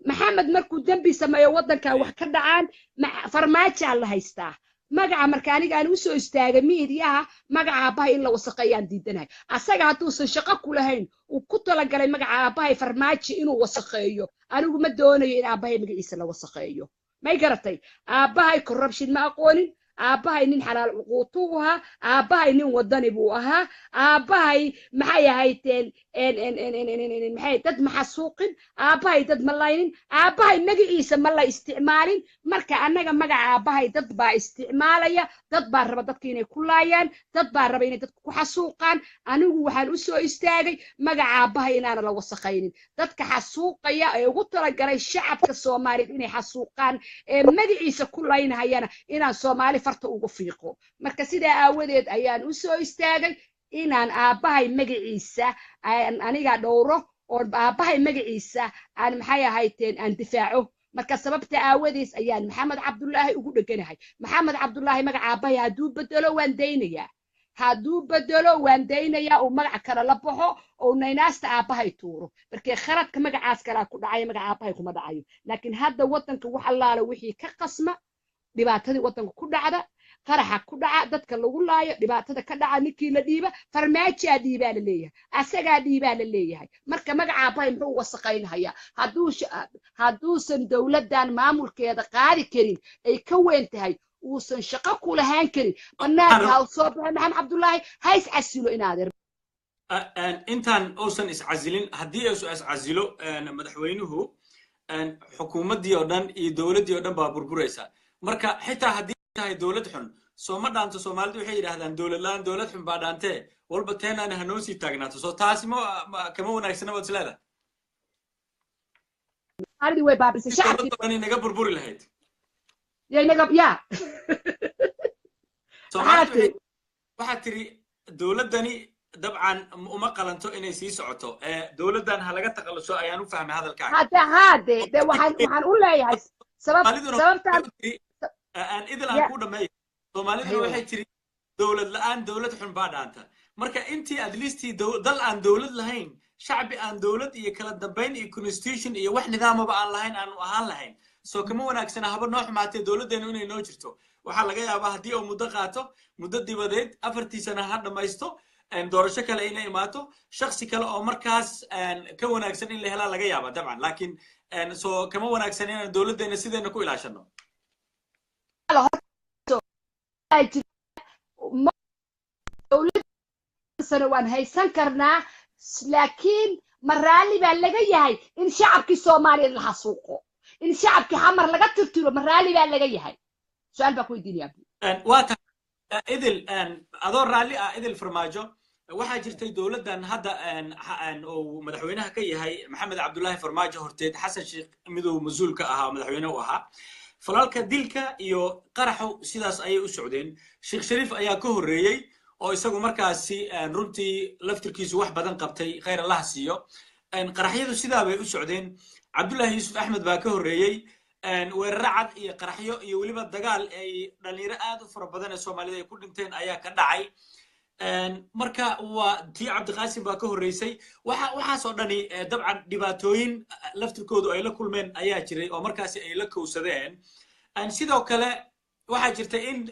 Maxamed markuu dembi sameeyo, waddanka wax ka dhacaan, Farmaajaa la haystaa magaca. Marka aniga aan usoo istaagay miidiyaha, magaca aabbahay in la wasaqeeyaan diidanahay. Asaga hadduusan shaqo ku lahayn, uu ku talagalay magaca aabbahay Farmaajo inuu wasaqeeyo, anigu ma doonayo in aabbahay magaciisa la wasaqeeyo. May garatay? Aabbahay corruption ma aqoonin. Aabbahay nin xalaal cuquutuu ahaa. Aabbahay nin wadani buu ahaa. Aabbahay maxay ahaydeen? Maxay dad ma xasuuqin. Aabbahay dad ma laynin. Aabbahay magaciisa ma la isticmaalin. Marka annaga magaca aabbahay dad baa isticmaalaya, dad baa raba dadka inay ku laayaan, dad baa raba inay dadka ku xasuuqaan. Anigu waxaan u soo istaagay magaca aabbahay inaana la wasaqaynin. Dadka xasuuqaya ee ugu talagalay shacabka Soomaaliyeed inay xasuuqaan ee magaciisa ku laynahayana inaan Soomaali farta ugu fiiqo. Marka sidaa aawadeed ayaan u soo istaagay inaan aabbahay magaciisa aan aniga dhowro oo aabbahay magaciisa aan, maxay ahayteen, aan difaaco. Marka sababta aawadees ayaan Maxamed Cabdullaahi ugu dheganahay. Maxamed Cabdullaahi magaca aabbahay hadduu bedelo, waan daynayaa. Hadduu bedelo waan daynayaa, uu magaca kale la baxo oo naynaasta aabbahay tuuro, markee khaladka magacaas kalaa ku dhacayo, magaca aabbahay kuma dhacayo. Laakiin hadda waddanka wax allaala wixii ka qasma, dhibaatadii waddanka ku dhacda, qaraxa ku dhaca, dadka lagu laayo, dhibaatada ka dhaca, ninkii la dhiiba Farmaajaa dhiibaa la leeyahay, asagaa dhiibaa la leeyahay. Marka magaca aabbahay muxuu wasaqaynhayaa? Hadduusan dowladdan maamulkeeda qaadi karin, ay ka weyn tahay, uusan shaqo ku lahaan karin, banaanka ha soo baxay Maxamed Cabdullaahi, ha iscasilo inaadeer. Intaan uusan iscasilin, haddii uusan iscasilo madaxweynuhu, xukuumaddii oo dhan iyo dowladdii oo dhan baa burburaysa. Marka xitaa haddii tahay dowlad xun, soo ma dhaanto? Soomaalidu waxay yidhahdaan dowlad la-aan dowlad xun baa dhaantee, walba teenaana hanoo sii taagnaato. Soo taasi ma kama wanaagsana waad isleedahay? Way baabisay shacabkii. Dowladda dhan inaga burburi lahayd. Yaynaga ya. Soomaalidu waxaad tiri dowladdani dabcan uma qalanto inay sii socoto, dowladdan ha laga takhaluso ayaan u fahmay hadalkaaga. Hadde haade de waxaan u leeyahay sabab sababtaan. Aan idil aan ku dhameeyo. Soomaaliduna waxay tiri dowlad la'aan dowlad xun baa dhaanta. Marka intii at leastii dal aan dowlad lahayn, shacbi aan dowlad iyo kala dambayn iyo constitution iyo wax nidaamaba aan lahayn aanu ahaan lahayn, soo kama wanaagsana haba noo xumaatee dowladdeenu inay noo jirto? Waxaa laga yaabaa haddii uu muddo qaato, muddo dibadeed 4-tii sana ha dhammaysto, doorasho kale inay imaato, shaksi kale oo markaas ka wanaagsan in la helaa laga yaaba dabcan. Laakiin soo kama wanaagsan inaan dowladdeena sideena ku ilaashano? Dowlad waan haysan karnaa, laakiin ma raalli baa laga yahay in shacabkii Soomaaliyeed la xasuuqo, in shacabkii Xamar laga tirtiro? Ma raalli baa laga yahay? Su-aal baa ku weydiinaya. Waa tahay Idil, adoo raalli ah, Idil Farmaajo, waxaa jirtay dowladdan hadda uu madaxweynaha ka yahay Maxamed Cabdullaahi Farmaajo horteed Xasan Sheekh miduu mas-uulka ahaa, madaxweyne u ahaa, falalka dilka iyo qaraxu sidaas ayay u socdeen. Sheekh Shariif ayaa ka horreeyey oo isagu markaasi runtii laftirkiisu wax badan qabtay, khayr Allah siiyo. Qaraxyadu sidaa bay u socdeen. Cabdullaahi Yuusuf Axmed baa ka horreeyey, weeraro cad iyo qaraxyo iyo weliba dagaal ay dhalinyaro aad u fara badan ee Soomaalida ay ku dhinteen ayaa ka dhacay. Marka waa tii Cabdiqaasim baa ka horreysay. Waxa waxaasoo dhani dabcan dhibaatooyin laftirkoodu ay la kulmeen ayaa jiray oo markaasi ay la kowsadeen. Sidoo kale waxaa jirta in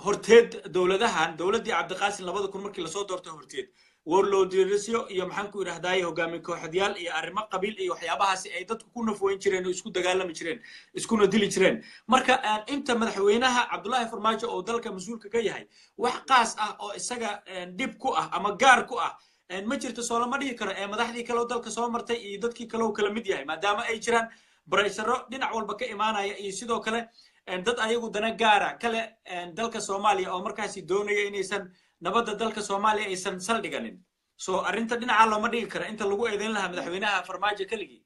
horteed dowladahan, dowladdii Cabdiqaasim 2000 markii lasoo doortay horteed, warlordisyo iyo maxaan ku idhahdaye hogaamiye kooxadyaal iyo arrimo qabiil iyo waxyaabahaasi ay dadku ku nafweyn jireen oo isku dagaalami jireen, iskuna dili jireen. Marka inta madaxweynaha Cabdullaahi Farmaajo oo dalka mas-uulka ka yahay, wax qaas ah oo isaga dhib ku ah ama gaar ku ah ma jirto, soo lama dhihi karo ee madaxdii kale oo dalka soo martay iyo dadkii kale oo kala mid yahay, maadaama ay jiraan pressure-o dhinac walba ka imaanaya iyo sidoo kale dad ayagu dana gaara kale dalka Soomaaliya oo markaasi doonaya inaysan nabadda dalka Soomaaliya aysan saldhiganin? So arrinta dhinaca looma dhigi kara inta lagu eedeyn lahaa madaxweynaha Farmaajo keligii.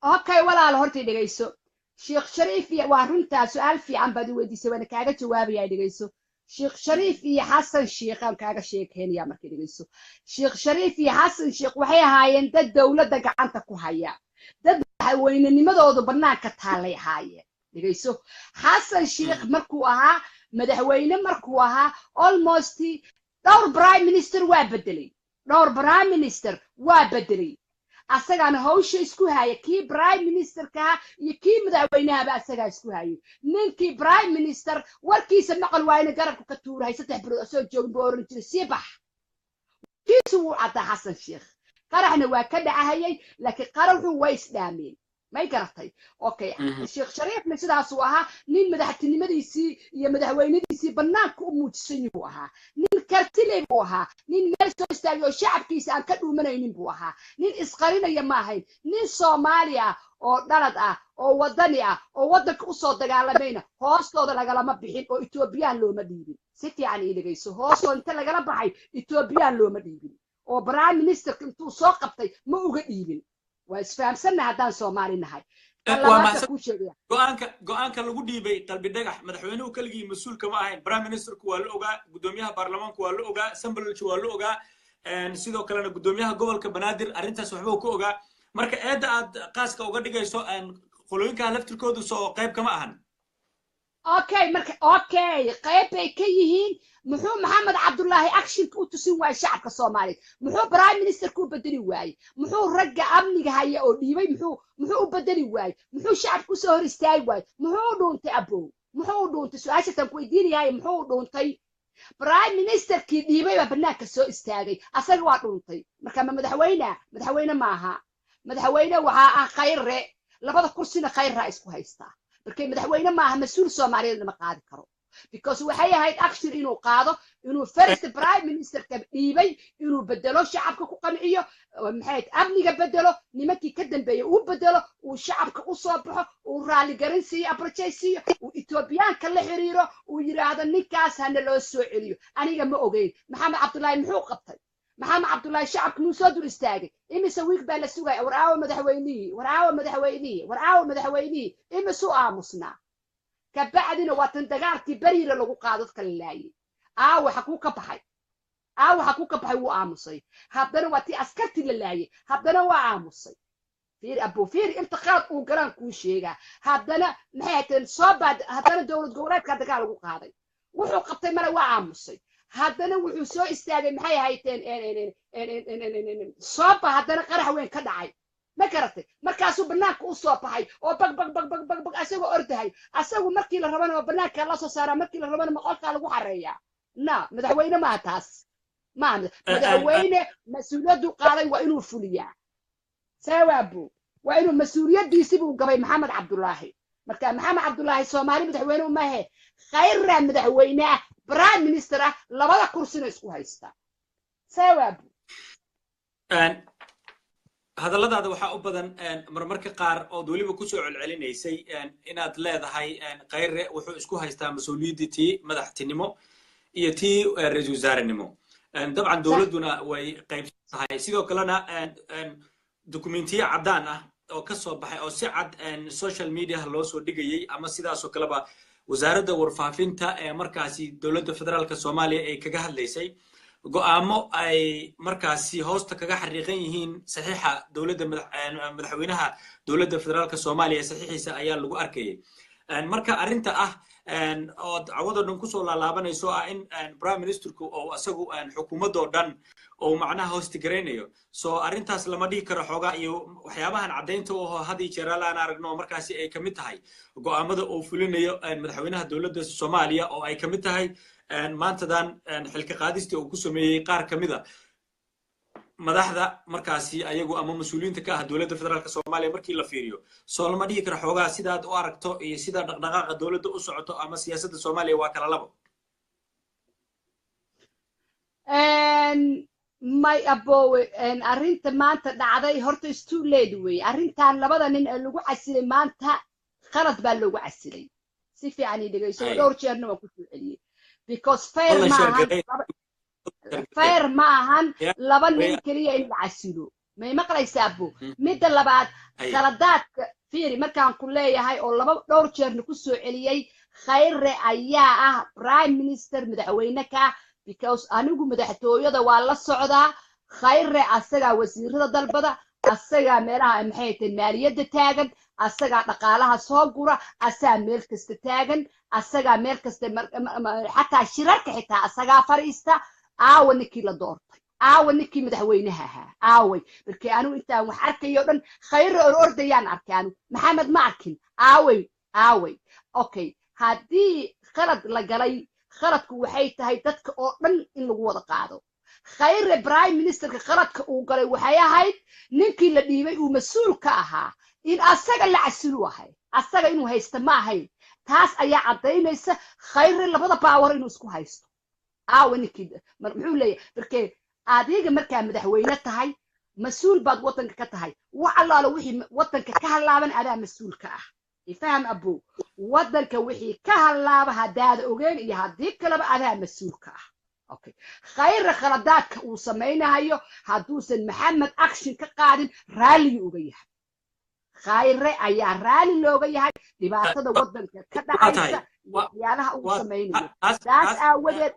Okay, walaalo, horta dhegeyso. Sheekh Shariif iyo waa runtaa, su-aal fiican baad i weydiisay, waana kaaga jawaabaya. Dhegeyso, Sheekh Shariif iyo Xasan Sheekh aan kaaga sheekeynaya. Marka dhegeyso, Sheekh Shariif iyo Xasan Sheekh waxay ahaayeen dad dowladda gacanta ku haya, dad madaxweynenimadoodu bannaanka taallay ahaayeen. Dhegeyso, Xasan Sheekh markuu ahaa madaxweyne, markuu ahaa, almost dhowr prime minister waa bedelay, dhowr prime minister waa bedelay. Asagaana hawsha isku haya, kii prime ministerkaha iyo kii madaxweynahaba asagaa isku hayay. Ninkii prime minister warkiisa maqal waayna garabka ka tuurahay, 3 bilood asoo joogin buu oran jiray sii bax. Kiisu wuu caddaa. Xasan Sheekh qaraxna waa ka dhacahayay, laakiin qaraxu way isdhaameen, may garatay? Okay, Sheekh Shariifna sidaasuu ahaa, nin madaxtinimadiisii iyo madaxweynadiisii bannaanka u muujisan buu ahaa, nin kartile buu ahaa, nin meel soo istaagay oo shacabkiisa aan ka dhuumanaynin buu ahaa, nin isqarinaya ma ahayn. Nin Soomaali ah oo dhalad ah oo wadani ah oo waddanka usoo dagaalamayna hoostooda lagalama bixin oo Etoobiyaan looma dhiibin. Si fiican ii dhegayso, hoostooda inta lagala baxay Etoobiyaan looma dhiibin oo prime ministerka intuu soo qabtay ma uga dhiibin. Waa isfahamsannahay haddaan Soomaali nahay. Go'aanka lagu dhiibay Qalbi Dhagax, madaxweynuhu keligii mas-uulka ma ahayn. Prime ministerku waa la ogaa, guddoomiyaha baarlamaanku waa la ogaa, Sambalolshe waa la ogaa, sidoo kalena guddoomiyaha gobolka Banaadir arrintaas waxba ka ogaa. Marka eedda aad qaaska uga dhigayso qolooyinka laftirkoodu soo qayb kama ahan. Okay, marka okay, qayb bay ka yihiin. Muxuu Maxamed Cabdullaahi actionka u tusin waayey shacabka Soomaaliyeed? Muxuu prime ministerka u bedeli waayey? Muxuu ragga amniga haya oo dhiibay muxuu u bedeli waayey? Muxuu shacabka usoo hor istaagi waayey? Muxuu u dhuuntay, abow? Muxuu u dhuuntay? Su-aashaasaan ku weydiinayahay. Muxuu u dhuuntay? Prime ministerkii dhiibay baa banaanka soo istaagay, asaga waa dhuuntay. Marka ma madaxweyne? Madaxweyne maaha. Madaxweyne waxaa ah Khayre. Labada kursina Khayraa isku haystaa. Markay madaxweyne maaha, mas-uul Soomaaliyeed lama qaadi karo, because waxay ahayd action inuu qaado, inuu first prime ministerka dhiibay inuu bedelo, shacabka ku qanciyo, maxay ahayd, amniga bedelo, nimankii ka dambeeyey uu bedelo, uu shacabka u soo baxo, uu raaligarin siiyo, apologize siiyo, uu Etoobiyaanka la xiriiro, uu yidhaahdo ninkaas hana loo soo celiyo. Aniga ma ogeyn. Maxamed Cabdullaahi muxuu qabtay? Maxamed Cabdullaahi shacabka muu soo dul istaagay? Imise wiig baa la sugaya? War aawa madaxweynihii? War aawa madaxweynihii? War aawa madaxweynihii? Imisuu aamusnaa? Kabacdina waa tan dagaalkii Beriira lagu qaado, dadka la laayay. Aawa xakuu ka baxay? Aawa xakuu ka baxay? Wuu aamusay. Haddana waa tii askartii la laayay, haddana waa aamusay. Fiiri abu, fiiri inta qalad uu galaan kuu sheegaa. Haddana maxay hateen soo baad, haddana dowlad goboleedka dagaal lagu qaaday, wuxuu qabtay male, waa aamusay. Haddana wuxuu soo istaagay, maxay hayteen, sooba haddana qarax weyn ka dhacay, ma garatay? Markaasuu banaanka u soo baxay oo bag bag bag bag bag bag asagoo ordahay. Asagu markii la rabana oo banaanka la soo saaraa, markii la rabana maqolkaa lagu xareeyaa. Na madaxweyne maaha taas, maaha madaxweyne. Mas-uuliyaddu qaaday waa inuu fuliyaa. Saawaabo waa inuu mas-uuliyaddiisi buu gabay Maxamed Cabdullaahi. Marka Maxamed Cabdullaahi Soomaali madaxweyne umahe. Khayra madaxweyne ah, prime minister ah, labada kursina isku haysta. Saawaabo. Hadalladaada waxaa u badan marmarka qaar ood weliba kusoo celcelinaysay inaad leedahay Khayre wuxuu isku haystaa mas-uuliyaddii tii madaxtinimo iyo tii ra-iisul wasaarenimo. Dabcan dowladduna way qaybsan tahay. Sidoo kalena dokumentiyo caddaan ah oo ka soo baxay oo si cad social mediaha loo soo dhigayey, ama sidaasoo kaleba wasaaradda warfaafinta ee markaasi dowladda federaalka Soomaaliya ay kaga hadlaysay go'aamo ay markaasi hoosta kaga xariiqan yihiin saxiixa dowladda, madaxweynaha dowladda federaalka Soomaaliya saxiixiisa ayaa lagu arkayay. Marka arrinta ah ood cawadoo dhan kusoo laalaabanayso ah in prime ministerku oo asagu xukuumaddoo dhan oo macnaha hoostigaraynayo, so arrintaas lama dhihi karo xoogaa iyo waxyaabahan caddaynta u aho had iyo jeer aan aragno markaasi ay kamid tahay go'aamada uu fulinayo madaxweynaha dowladda Soomaaliya, oo ay kamid tahay maantadan xilka qaadistii uu ku sameeyey qaar kamid a madaxda markaasi ayagu ama mas-uuliyiinta ka ah dowladda federaalka Soomaaliya? Markii la fiiriyo, soo lama dhihi karo xoogaa sidaad u aragto iyo sida dhaqdhaqaaqa dowladda u socoto ama siyaasadda Soomaaliya waa kala labo? May abowe, arrinta maanta dhacday horta is too late wey. Arrintan labada nin ee lagu casilay maanta khalad baa loogu casilay. Si fiican ii dhegeyso. Dhowr jeerna waan kusoo celiyey, because fair maahan, fair ma ahan laba nin keliya in la casilo. May maqlaysaa, abo? Midda labaad, khaladaadka fiiri. Markaan ku leeyahay oo laba dhowr jeerna ku soo celiyey, Khayre ayaa ah prime minister, madaxweyne ka ah, because anigu madaxtooyada waa la socdaa. Khayre asagaa wasiirada dalbada, asagaa meelaha, maxay tahay, maaliyadda taagan, asagaa dhaqaalaha soo gura, asagaa meel kasta taagan, asagaa meel kasta, xataa shirarka xitaa asagaa fadhiista. Aawa ninkii la doortay? Aawa ninkii madaxweynaha ahaa? Aaway? Markii anigu intaan wax arkayo dhan Khayre or ordayaan arkay, anigu Maxamed ma arkin. Aaway? Aaway? Okay, haddii khalad la galay, khaladku waxay tahay dadka oo dhan in lagu wada qaado. Khayre prime ministerka khaladka uu galay waxay ahayd ninkii la dhiibay uu mas-uul ka ahaa in asaga la casilu ahay, asaga inuu haysta ma ahayn. Taas ayaa caddaynaysa Khayre labada power inuu isku haysto. Aawa ninkii? Muxuu leeyahay? Markee adiga markaa madaxweyne tahay, mas-uul baad waddanka ka tahay. Wax allaalo wixii waddanka ka halaaban adaa mas-uul ka ah. Ifaham, abow. Waddanka wixii ka halaaba haddaada ogeyn iyo haddii kaleba adaa mas-uul ka ah. Okay, Khayre khaladaadka uu samaynayo hadduusan Maxamed action ka qaadin, raalligii uga yahay Khayre ayaa raalli looga yahay dhibaatada waddanka ka dhacaysa, waxyaalaha uu samaynayo. Taas aawadeed.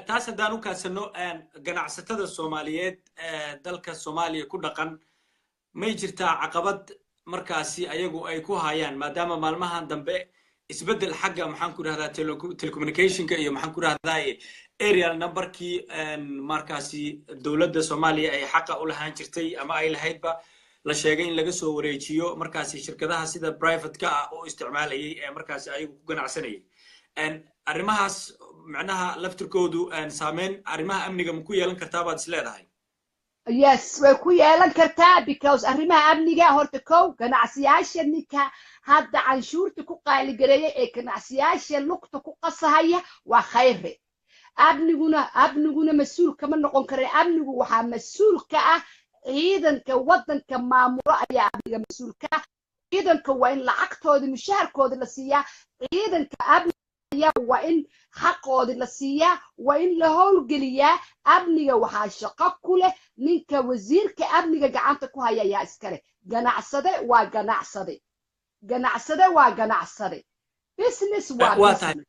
Taas haddaan u kaadsanno, ganacsatada Soomaaliyeed ee dalka Soomaaliya ku dhaqan, may jirtaa caqabad markaasi ayagu ay ku hayaan, maadaama maalmahan dambe Isbeddel xagga, maxaan ku rahdaa, telecommunicationka iyo, maxaan ku rahdaa, aerial numberkii markaasi dowladda Soomaaliya ay xaqa u lahaan jirtay ama ay lahaydba la sheegay in laga soo wareejiyo markaasi shirkadaha sida private-ka ah oo isticmaalayay ee markaasi ayagu ku ganacsanayay. Arrimahaas macnaha laftirkoodu saameyn arrimaha amniga ma ku yeelan kartaa baad is leedahay? Yes, way ku yeelan kartaa, because arrimaha amniga horta kow ganacsiyaasha, ninka hadda canshuurta ku qaaligareeyay ee ganacsiyaasha lugta ku qasahaya waa Khayre. Amniguna mas-uul kama noqon kara. Amnigu waxaa mas-uul ka ah ciidanka waddanka maamulo ayaa amniga mas-uul ka ah. Ciidanka waa in lacagtoodii, mushaharkoodii la siiyaa. Ciidanka amniga waa in xaqoodii la siiyaa, waa in la howlgeliyaa. Amniga waxaa shaqo ku leh ninka wasiirka amniga gacanta ku haya ayaa iskale. Ganacsade waa ganacsade, ganacsade waa ganacsade, business waa Waa tahay. business.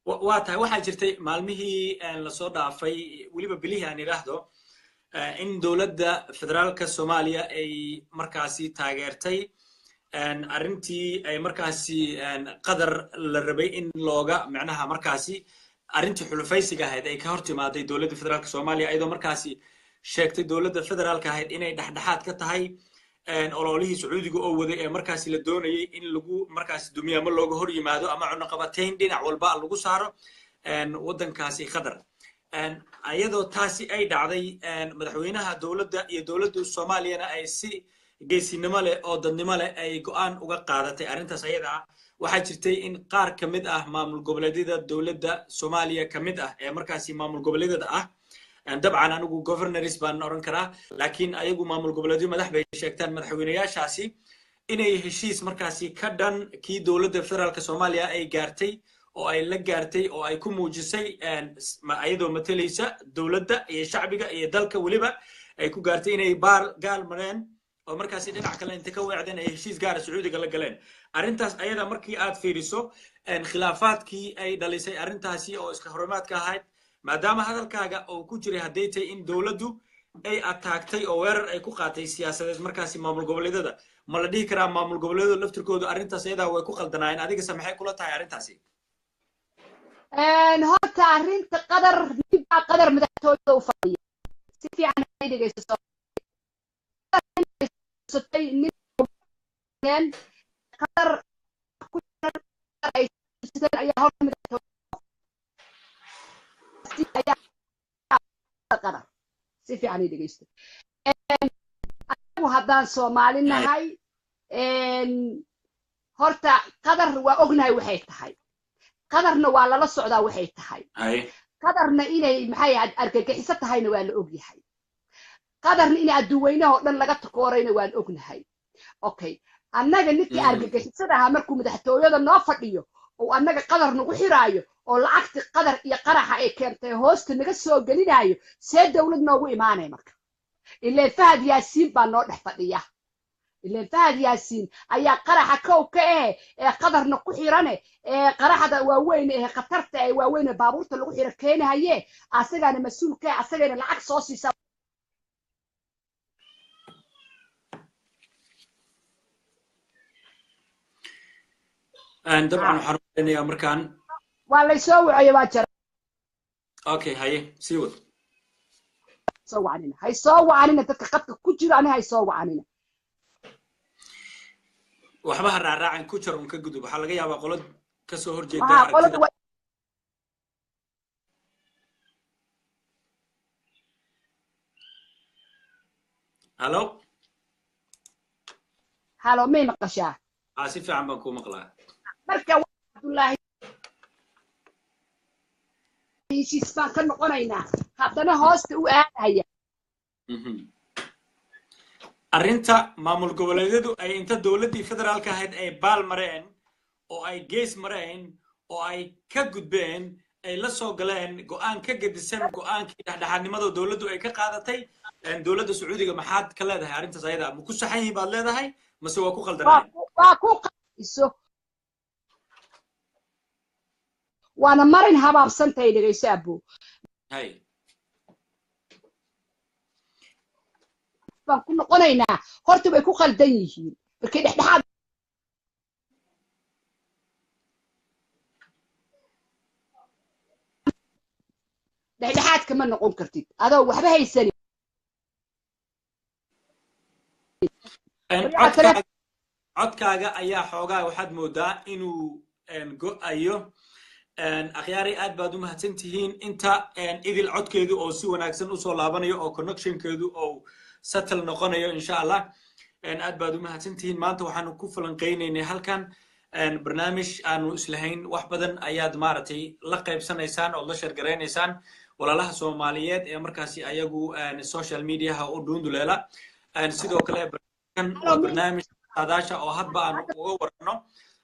Waa tahay. Waxaa jirtay maalmihii lasoo dhaafay, weliba bilihii aan idhaahdo, in dowladda federaalka Soomaaliya ay markaasi taageertay arrintii ay markaasi Qatar la rabay in looga macnaha markaasi arrintii xulufaysiga ahayd ay ka hor timaaday dowladda federaalka Soomaaliya, iyadoo markaasi sheegtay dowladda federaalka ahayd inay dhexdhexaad ka tahay ololihii Sacuudiga oo waday ee markaasi la doonayay in lagu markaasi dumiyo ama looga hor yimaado ama cunaqabatayn dhinac walba lagu saaro waddankaasi Qatar. Iyadoo taasi ay dhacday, madaxweynaha dowladda iyo dowladda Soomaaliyana ay si geesinimo leh oo dadnimo leh ay go'aan uga qaadatay arrintaas ayada ah, waxaa jirtay in qaar ka mid ah maamul goboleedyada dowladda Soomaaliya ka mid ah ee markaasi maamul goboleedyada ah, dabcan anigu governors baan oran karaa, laakiin ayagu maamul goboleedyo madax bay sheegtaan, madaxweyneyaashaasi inay heshiis markaasi ka dhan kii dowladda federaalka Soomaaliya ay gaartay oo ay la gaartay oo ay ku muujisay ayadoo matalaysa dowladda iyo shacbiga iyo dalka weliba ay ku gaartay inay baar gaal mareen oo markaasi dhinac kale inta ka weecdeen ay heshiis gaara Sacuudiga la galeen. Arrintaas ayada markii aad fiiriso, khilaafaadkii ay dhalisay arrintaasi oo iska horimaadka ahayd, maadaama hadalkaaga uu ku jiray hadday tahay in dowladdu ay ataagtay oo weerar ay ku qaatay siyaasadeed markaasi maamul goboleedyada, ma la dhihi karaa maamul goboleedyadu laftirkoodu arrintaas ayadaa way ku qaldanaayeen? Adigase maxay kula tahay arrintaasi? Horta arrinta Qadar, ninbaa Qadar madaxtooyada u fadhiya, si fiican hay dhegeysato. Nin Qadar ku ay ayaa horta madaxtooyada ayaa Qadar, si fiican ay dhegeysto. Anagu haddaan Soomaali nahay, horta Qadar waa ognahay waxay tahay. Qadarna waa lala socdaa waxay tahay. Qadarna inay, maxay, argagixiso tahayna waa la ogyahay. Qadarna inay adduweynaha oo dhan laga takoorayna waan ognahay. Okay, annaga ninkii argagixisada ahaa markuu madaxtooyada noo fadhiyo oo annaga Qadar nagu xiraayo oo lacagti Qadar iyo qaraxa ay keentay hoosta naga soo gelinayo, see dowlad noogu imaanaya marka? Ileen Fahad Yaasiin baa noo dhex fadhiya. Ileen Fahad Yaasiin ayaa qaraxa kow ka eh ee Qadarna ku xirane ee qaraxda waaweyn ee khatarta ee waaweyn ee baabuurta lagu xiro keenahaye, asagaana mas-uulka, asagana lacag soo siisa. Dabcan waxaan umaleynaya markaan Waa laysoo wacayo, waa jara. Okay, haye, sii wad. Soo wacanina, hay soo wacanina dadka qadka ku jiro, ani hay soo wacanina. Waxba ha raaraacin, ku jar un, ka gudub. Waxaa laga yaabaa qolo kasoo horjeeda waxaa qolada aragtida. Hallo? Halo, may maqashaa? Ah, si fiican baan kuu maqlaa. Marka Cabdullaahi, heshiis baan ka noqonaynaa, haddana hoosta u aadaya. Arrinta maamul goboleedyadu ay inta dowladdii federaalka ahayd ay baal mareen oo ay gees mareen oo ay ka gudbeen, ay la soo galeen go'aan ka gedisan go'aankii dhexdhexaadnimada dowladdu ay ka qaadatay dowladda Sacuudiga, maxaad ka leedahay arrintaas ayada? Ma ku saxan yihiin baad leedahay mase waa ku qaldanaayeen? Waa ku qaiso, waana marin habaabsantahay. Dhegayso abo. Hay. Baan ku noqonaynaa, horta way ku qaldan yihiin markay dhexdhexaad Dhexdhexaadka ma noqon kartid adoo waxba haysanin. Codkaaga ayaa xoogaa waxaad moodaa inuu go'ayo. Akhyaari, aad baad u mahadsan tihiin. Inta Idil codkeedu oo si wanaagsan usoo laabanayo oo connectionkeedu oo settle noqonayo, insha Allah, aad baad u mahadsan tihiin. Maanta waxaanu ku falanqaynaynay halkan barnaamij aanu islahayn wax badan ayaad maaragtay la qaybsanaysaan ood la share garaynaysaan walaalaha Soomaaliyeed ee markaasi ayagu social mediaha u dhuunduleela. Sidoo kale barnaamijkan waa barnaamij saadaasha oo hadba aanu uga warano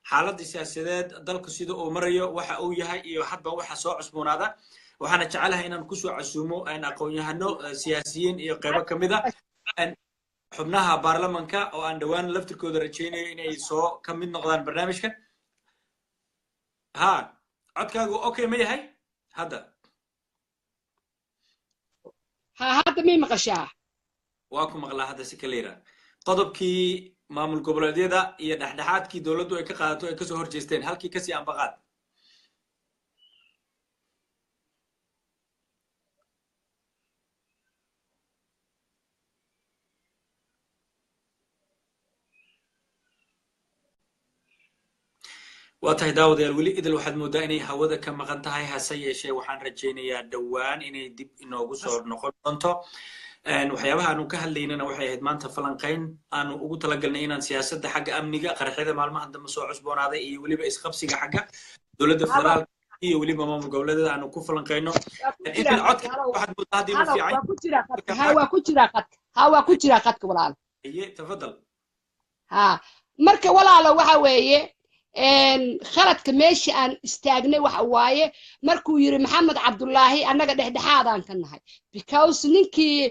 xaaladda siyaasadeed dalku sida uu marayo, waxa uu yahay iyo hadba waxa soo cusboonaada. Waxaana jecelahay inaan kusoo casuumo aqoon-yahano, siyaasiyiin iyo qaybo ka mid a xubnaha baarlamanka oo aan dhowaan laftirkooda rajaynayo inay soo ka mid noqdaan barnaamijkan. Ha, codkaagu okay ma yahay hadda? Ha, hadda may maqashaa? Waa ku maqlaa hadda si kaliira. Qodobkii maamul goboleedyada iyo dhexdhexaadkii dowladdu ay ka qaadato ay kasoo horjeesteen, halkii kasii ambaqaad. Waa tahay daawadayaal, weli Idil waxaad moodaa inay hawada ka maqan tahay. Hase yeeshee waxaan rajaynayaa dhowaan inay dib inoogu soo noqon doonto. Waxyaabaha aanu ka hadlaynana waxay ahayd maanta falanqayn aanu ugu talagalnay inaan siyaasadda xagga amniga, qaraxyada maalmahan dambe soo cusboonaaday iyo weliba isqabsiga xagga dowladda federaalka iyo weliba maamul goboleedyada aanu ku falanqayno. Idil, codka waxaad moodaa hadda inuu fiican. Waa ku jiraa qadka, ha, waa ku jiraa qadka, walaalo. Iye, tafadal. Ha, marka walaalo, waxa weeye khaladka meesha aan istaagnay waxa waaye markuu yiri Maxamed Cabdullaahi annaga dhexdhexaadaan ka nahay, because ninkii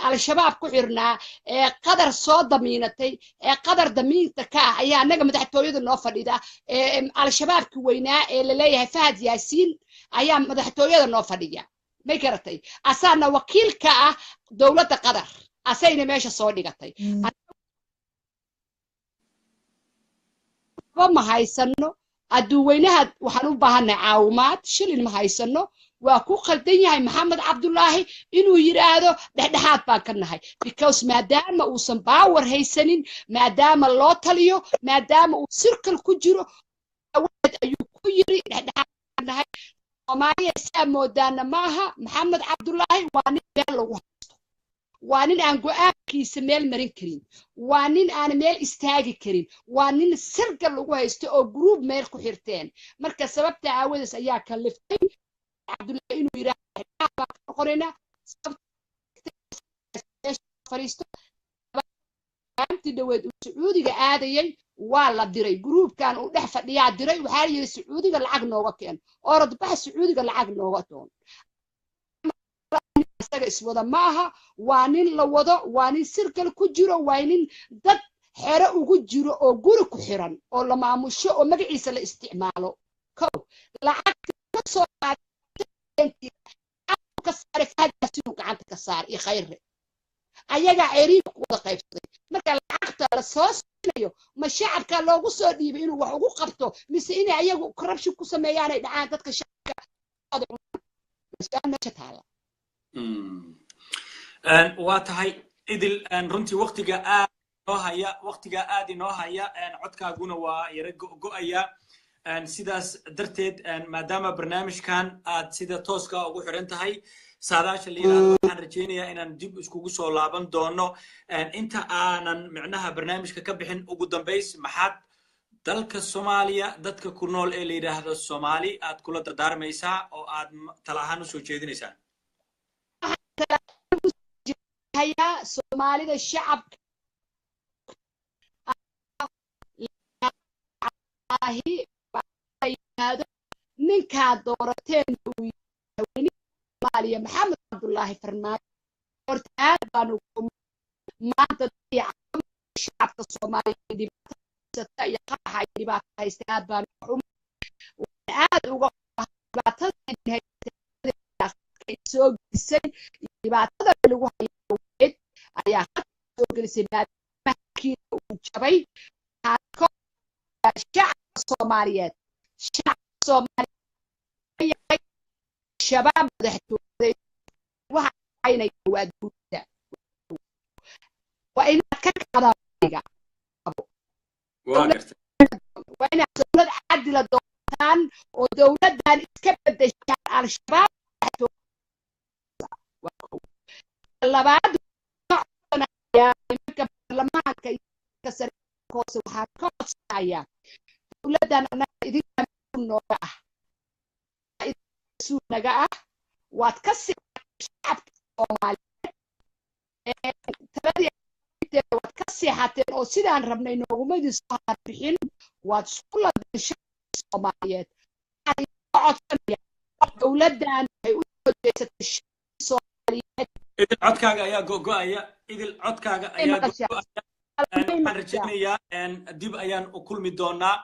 Al-Shabaab ku xirnaa ee Qadar soo damiinatay ee Qadar damiinta ka ah ayaa annaga madaxtooyada noo fadhida. Ee Al-Shabaabki weynaa ee laleeyahay Fahad Yaasiin ayaa madaxtooyada noo fadhiya, may garatay? Asaana wakiil ka ah dowladda Qatar, asayna meesha soo dhigatay. Ma haysano adduuweynaha, waxaan u baahanay caawimaad, shilin ma haysano. Waa ku khaldan yahay Maxamed Cabdullaahi inuu yidhaahdo dhexdhexaad baan ka nahay, because maadaama uusan power haysanin, maadaama loo taliyo, maadaama uu circle ku jiro ayuu ku yiri dhexdhexaad baan nahay. Soomaaliya saa moodaana maaha. Maxamed Cabdullaahi waa nin meel lagu haysto, waa nin aan go'aankiisa meel marin karin, waa nin aan meel istaagi karin, waa nin sirga lagu haysto oo group meel ku xirteen. Marka sababta aawadees ayaa kaliftay Cabdullaahi inuu yidhaahdo baan ka noqonaynaa fariisto. Intii dhaweed uu Sacuudiga aadayay waa la diray, groupkan uu dhex fadhiyaa diray. Waxaa la yidhi Sacuudiga lacag nooga keen, orod bax, Sacuudiga lacag nooga doon. Isaga iswada ma aha, waa nin la wado, waa nin circle ku jiro, waa nin dad xero ugu jiro oo guri ku xiran oo la maamusho oo magaciisa la isticmaalo. Kow lacagta ka soo ka saaray Fahad inuu gacanta ka saaray iyo Khayre ayagaa ceriinka ku wada qaybsaday. Marka lacagta la soo siinayo ma shacabka loogu soo dhiibay inuu wax ugu qabto, mise inay ayagu corruption ku sameeyaan ay dhacaan dadka shacabka? Su-aal meesha taala. Waa tahay Idil, runtii waqtiga aad inoo haya, waqtiga aad inoo haya, codkaaguna waa yara go'aya. Sidaas darteed, maadaama barnaamijkan aad sida tooska ugu xiran tahay saadaasha la yidhahdo, waxaan rajaynayaa inaan dib iskugu soo laaban doono. Inta aanan micnaha barnaamijka ka bixin, ugu dambays maxaad dalka Soomaaliya, dadka ku nool ee la yidhaahdo Soomaali aad kula dardaarmaysaa oo aad tala ahaan usoo jeedinaysaa? Hayaa Soomaalida shacabka ahi yidhaahdo ninkaa doorateen uu yahay Soomaaliya Maxamed Cabdullaahi Farmaajo. Horta aad baan ugu maanta shacabka Soomaaliya dhibaatada iyo qaraxa iyo dhibaato haysta aad baan aad uga dhibaatada soo gelisay, dhibaatada lagu hayo ayaa soo gelisay maadaama uu jabay shacabka Soomaaliyeed. Shacabka Soomaaliyeed shabaab madaxtooyada caynaya waa dowladda. Waa inaad ka kacdaa, waa inaad dowlad cadila doontaan oo dowladdan iska bedeshaan Al-Shabaab. Labaad, nimanka baarlamaanka hoose waxaan ka codsanayaa, dowladdan annaga idinka nooga ah, naga ah, waad ka sii shacabka Soomaaliyeed taladii waad ka seexateen oo sidaan rabnay nooguma idin soo harbixin, waad isku ladeen shacabka Soomaaliyeed. Waxaan idinka codsanaya, dowladdan waxay u soo jeesatay shacabka Soomaaliyeed. Idil, codkaaga ayaa go'go'aya. Idil, codkaaga ayaa go'go'aya. Waxaan rajaynayaa dib ayaan u kulmi doonaa.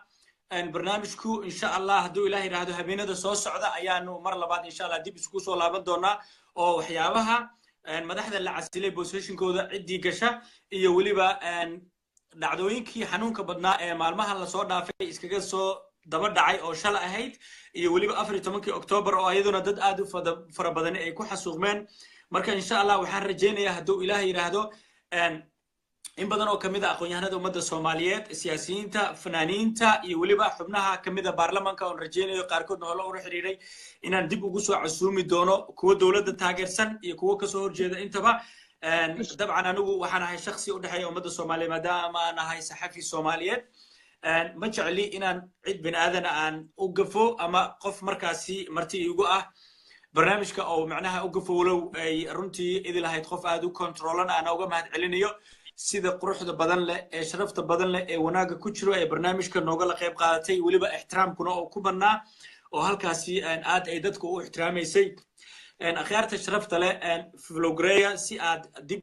Barnaamijku insha Allah hadduu Ilaah yidhaahdo habeenada soo socda ayaanu mar labaad insha Allah dib isku soo laaban doonaa, oo waxyaabaha madaxda la casilay positionkooda ciddii gasha iyo weliba dhacdooyinkii xanuunka badnaa ee maalmahan lasoo dhaafay iskaga soo daba dhacay oo shala ahayd, iyo weliba 14-kii Octoobar oo iyaduna dad aad u fara badani ay ku xasuuqmeen. Marka insha Allah waxaan rajaynayaa hadduu Ilaah yidhaahdo in badan oo kamid a aqoon-yahanada ummadda Soomaaliyeed, siyaasiyiinta, fanaaniinta iyo weliba xubnaha kamid a baarlamanka oon rajaynayo qaarkoodna hore ula xiriiray inaan dib ugu soo casuumi doono, kuwa dowladda taageersan iyo kuwo kasoo horjeeda intaba. Dabcan anigu waxaan ahay shaksi u dhexeeya ummadda Soomaaliyeed, maadaama aan ahay saxafi Soomaaliyeed. Ma jecli inaan cid bini aadana aan u gafo ama qof markaasi marti igu ah barnaamijka oo macnaha u gafowlow ay runtii idi lahayd qof aad u controlan ana uga mahad celinayo sida quruxda badan leh ee sharafta badan leh ee wanaagga ku jiro ee barnaamijka noogala qayb qaadatay, weliba ixtiraamkuna oo ku badnaa oo halkaasi aad ay dadku u ixtiraamaysay. Akhyaarta sharafta leh, flogreya si aad dib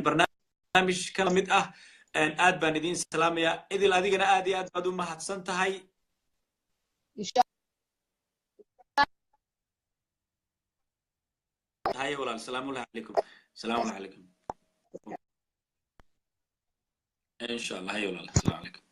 barnaamij kala mid ah. Aad baan idiin salaamaya. Idil, adigana aad iyo aad baad u mahadsan tahay. Haye walaal, salaamullahi calaykum, salaamullahi calaykum, insha Allah. Haye walaal, asalaamu calaykum.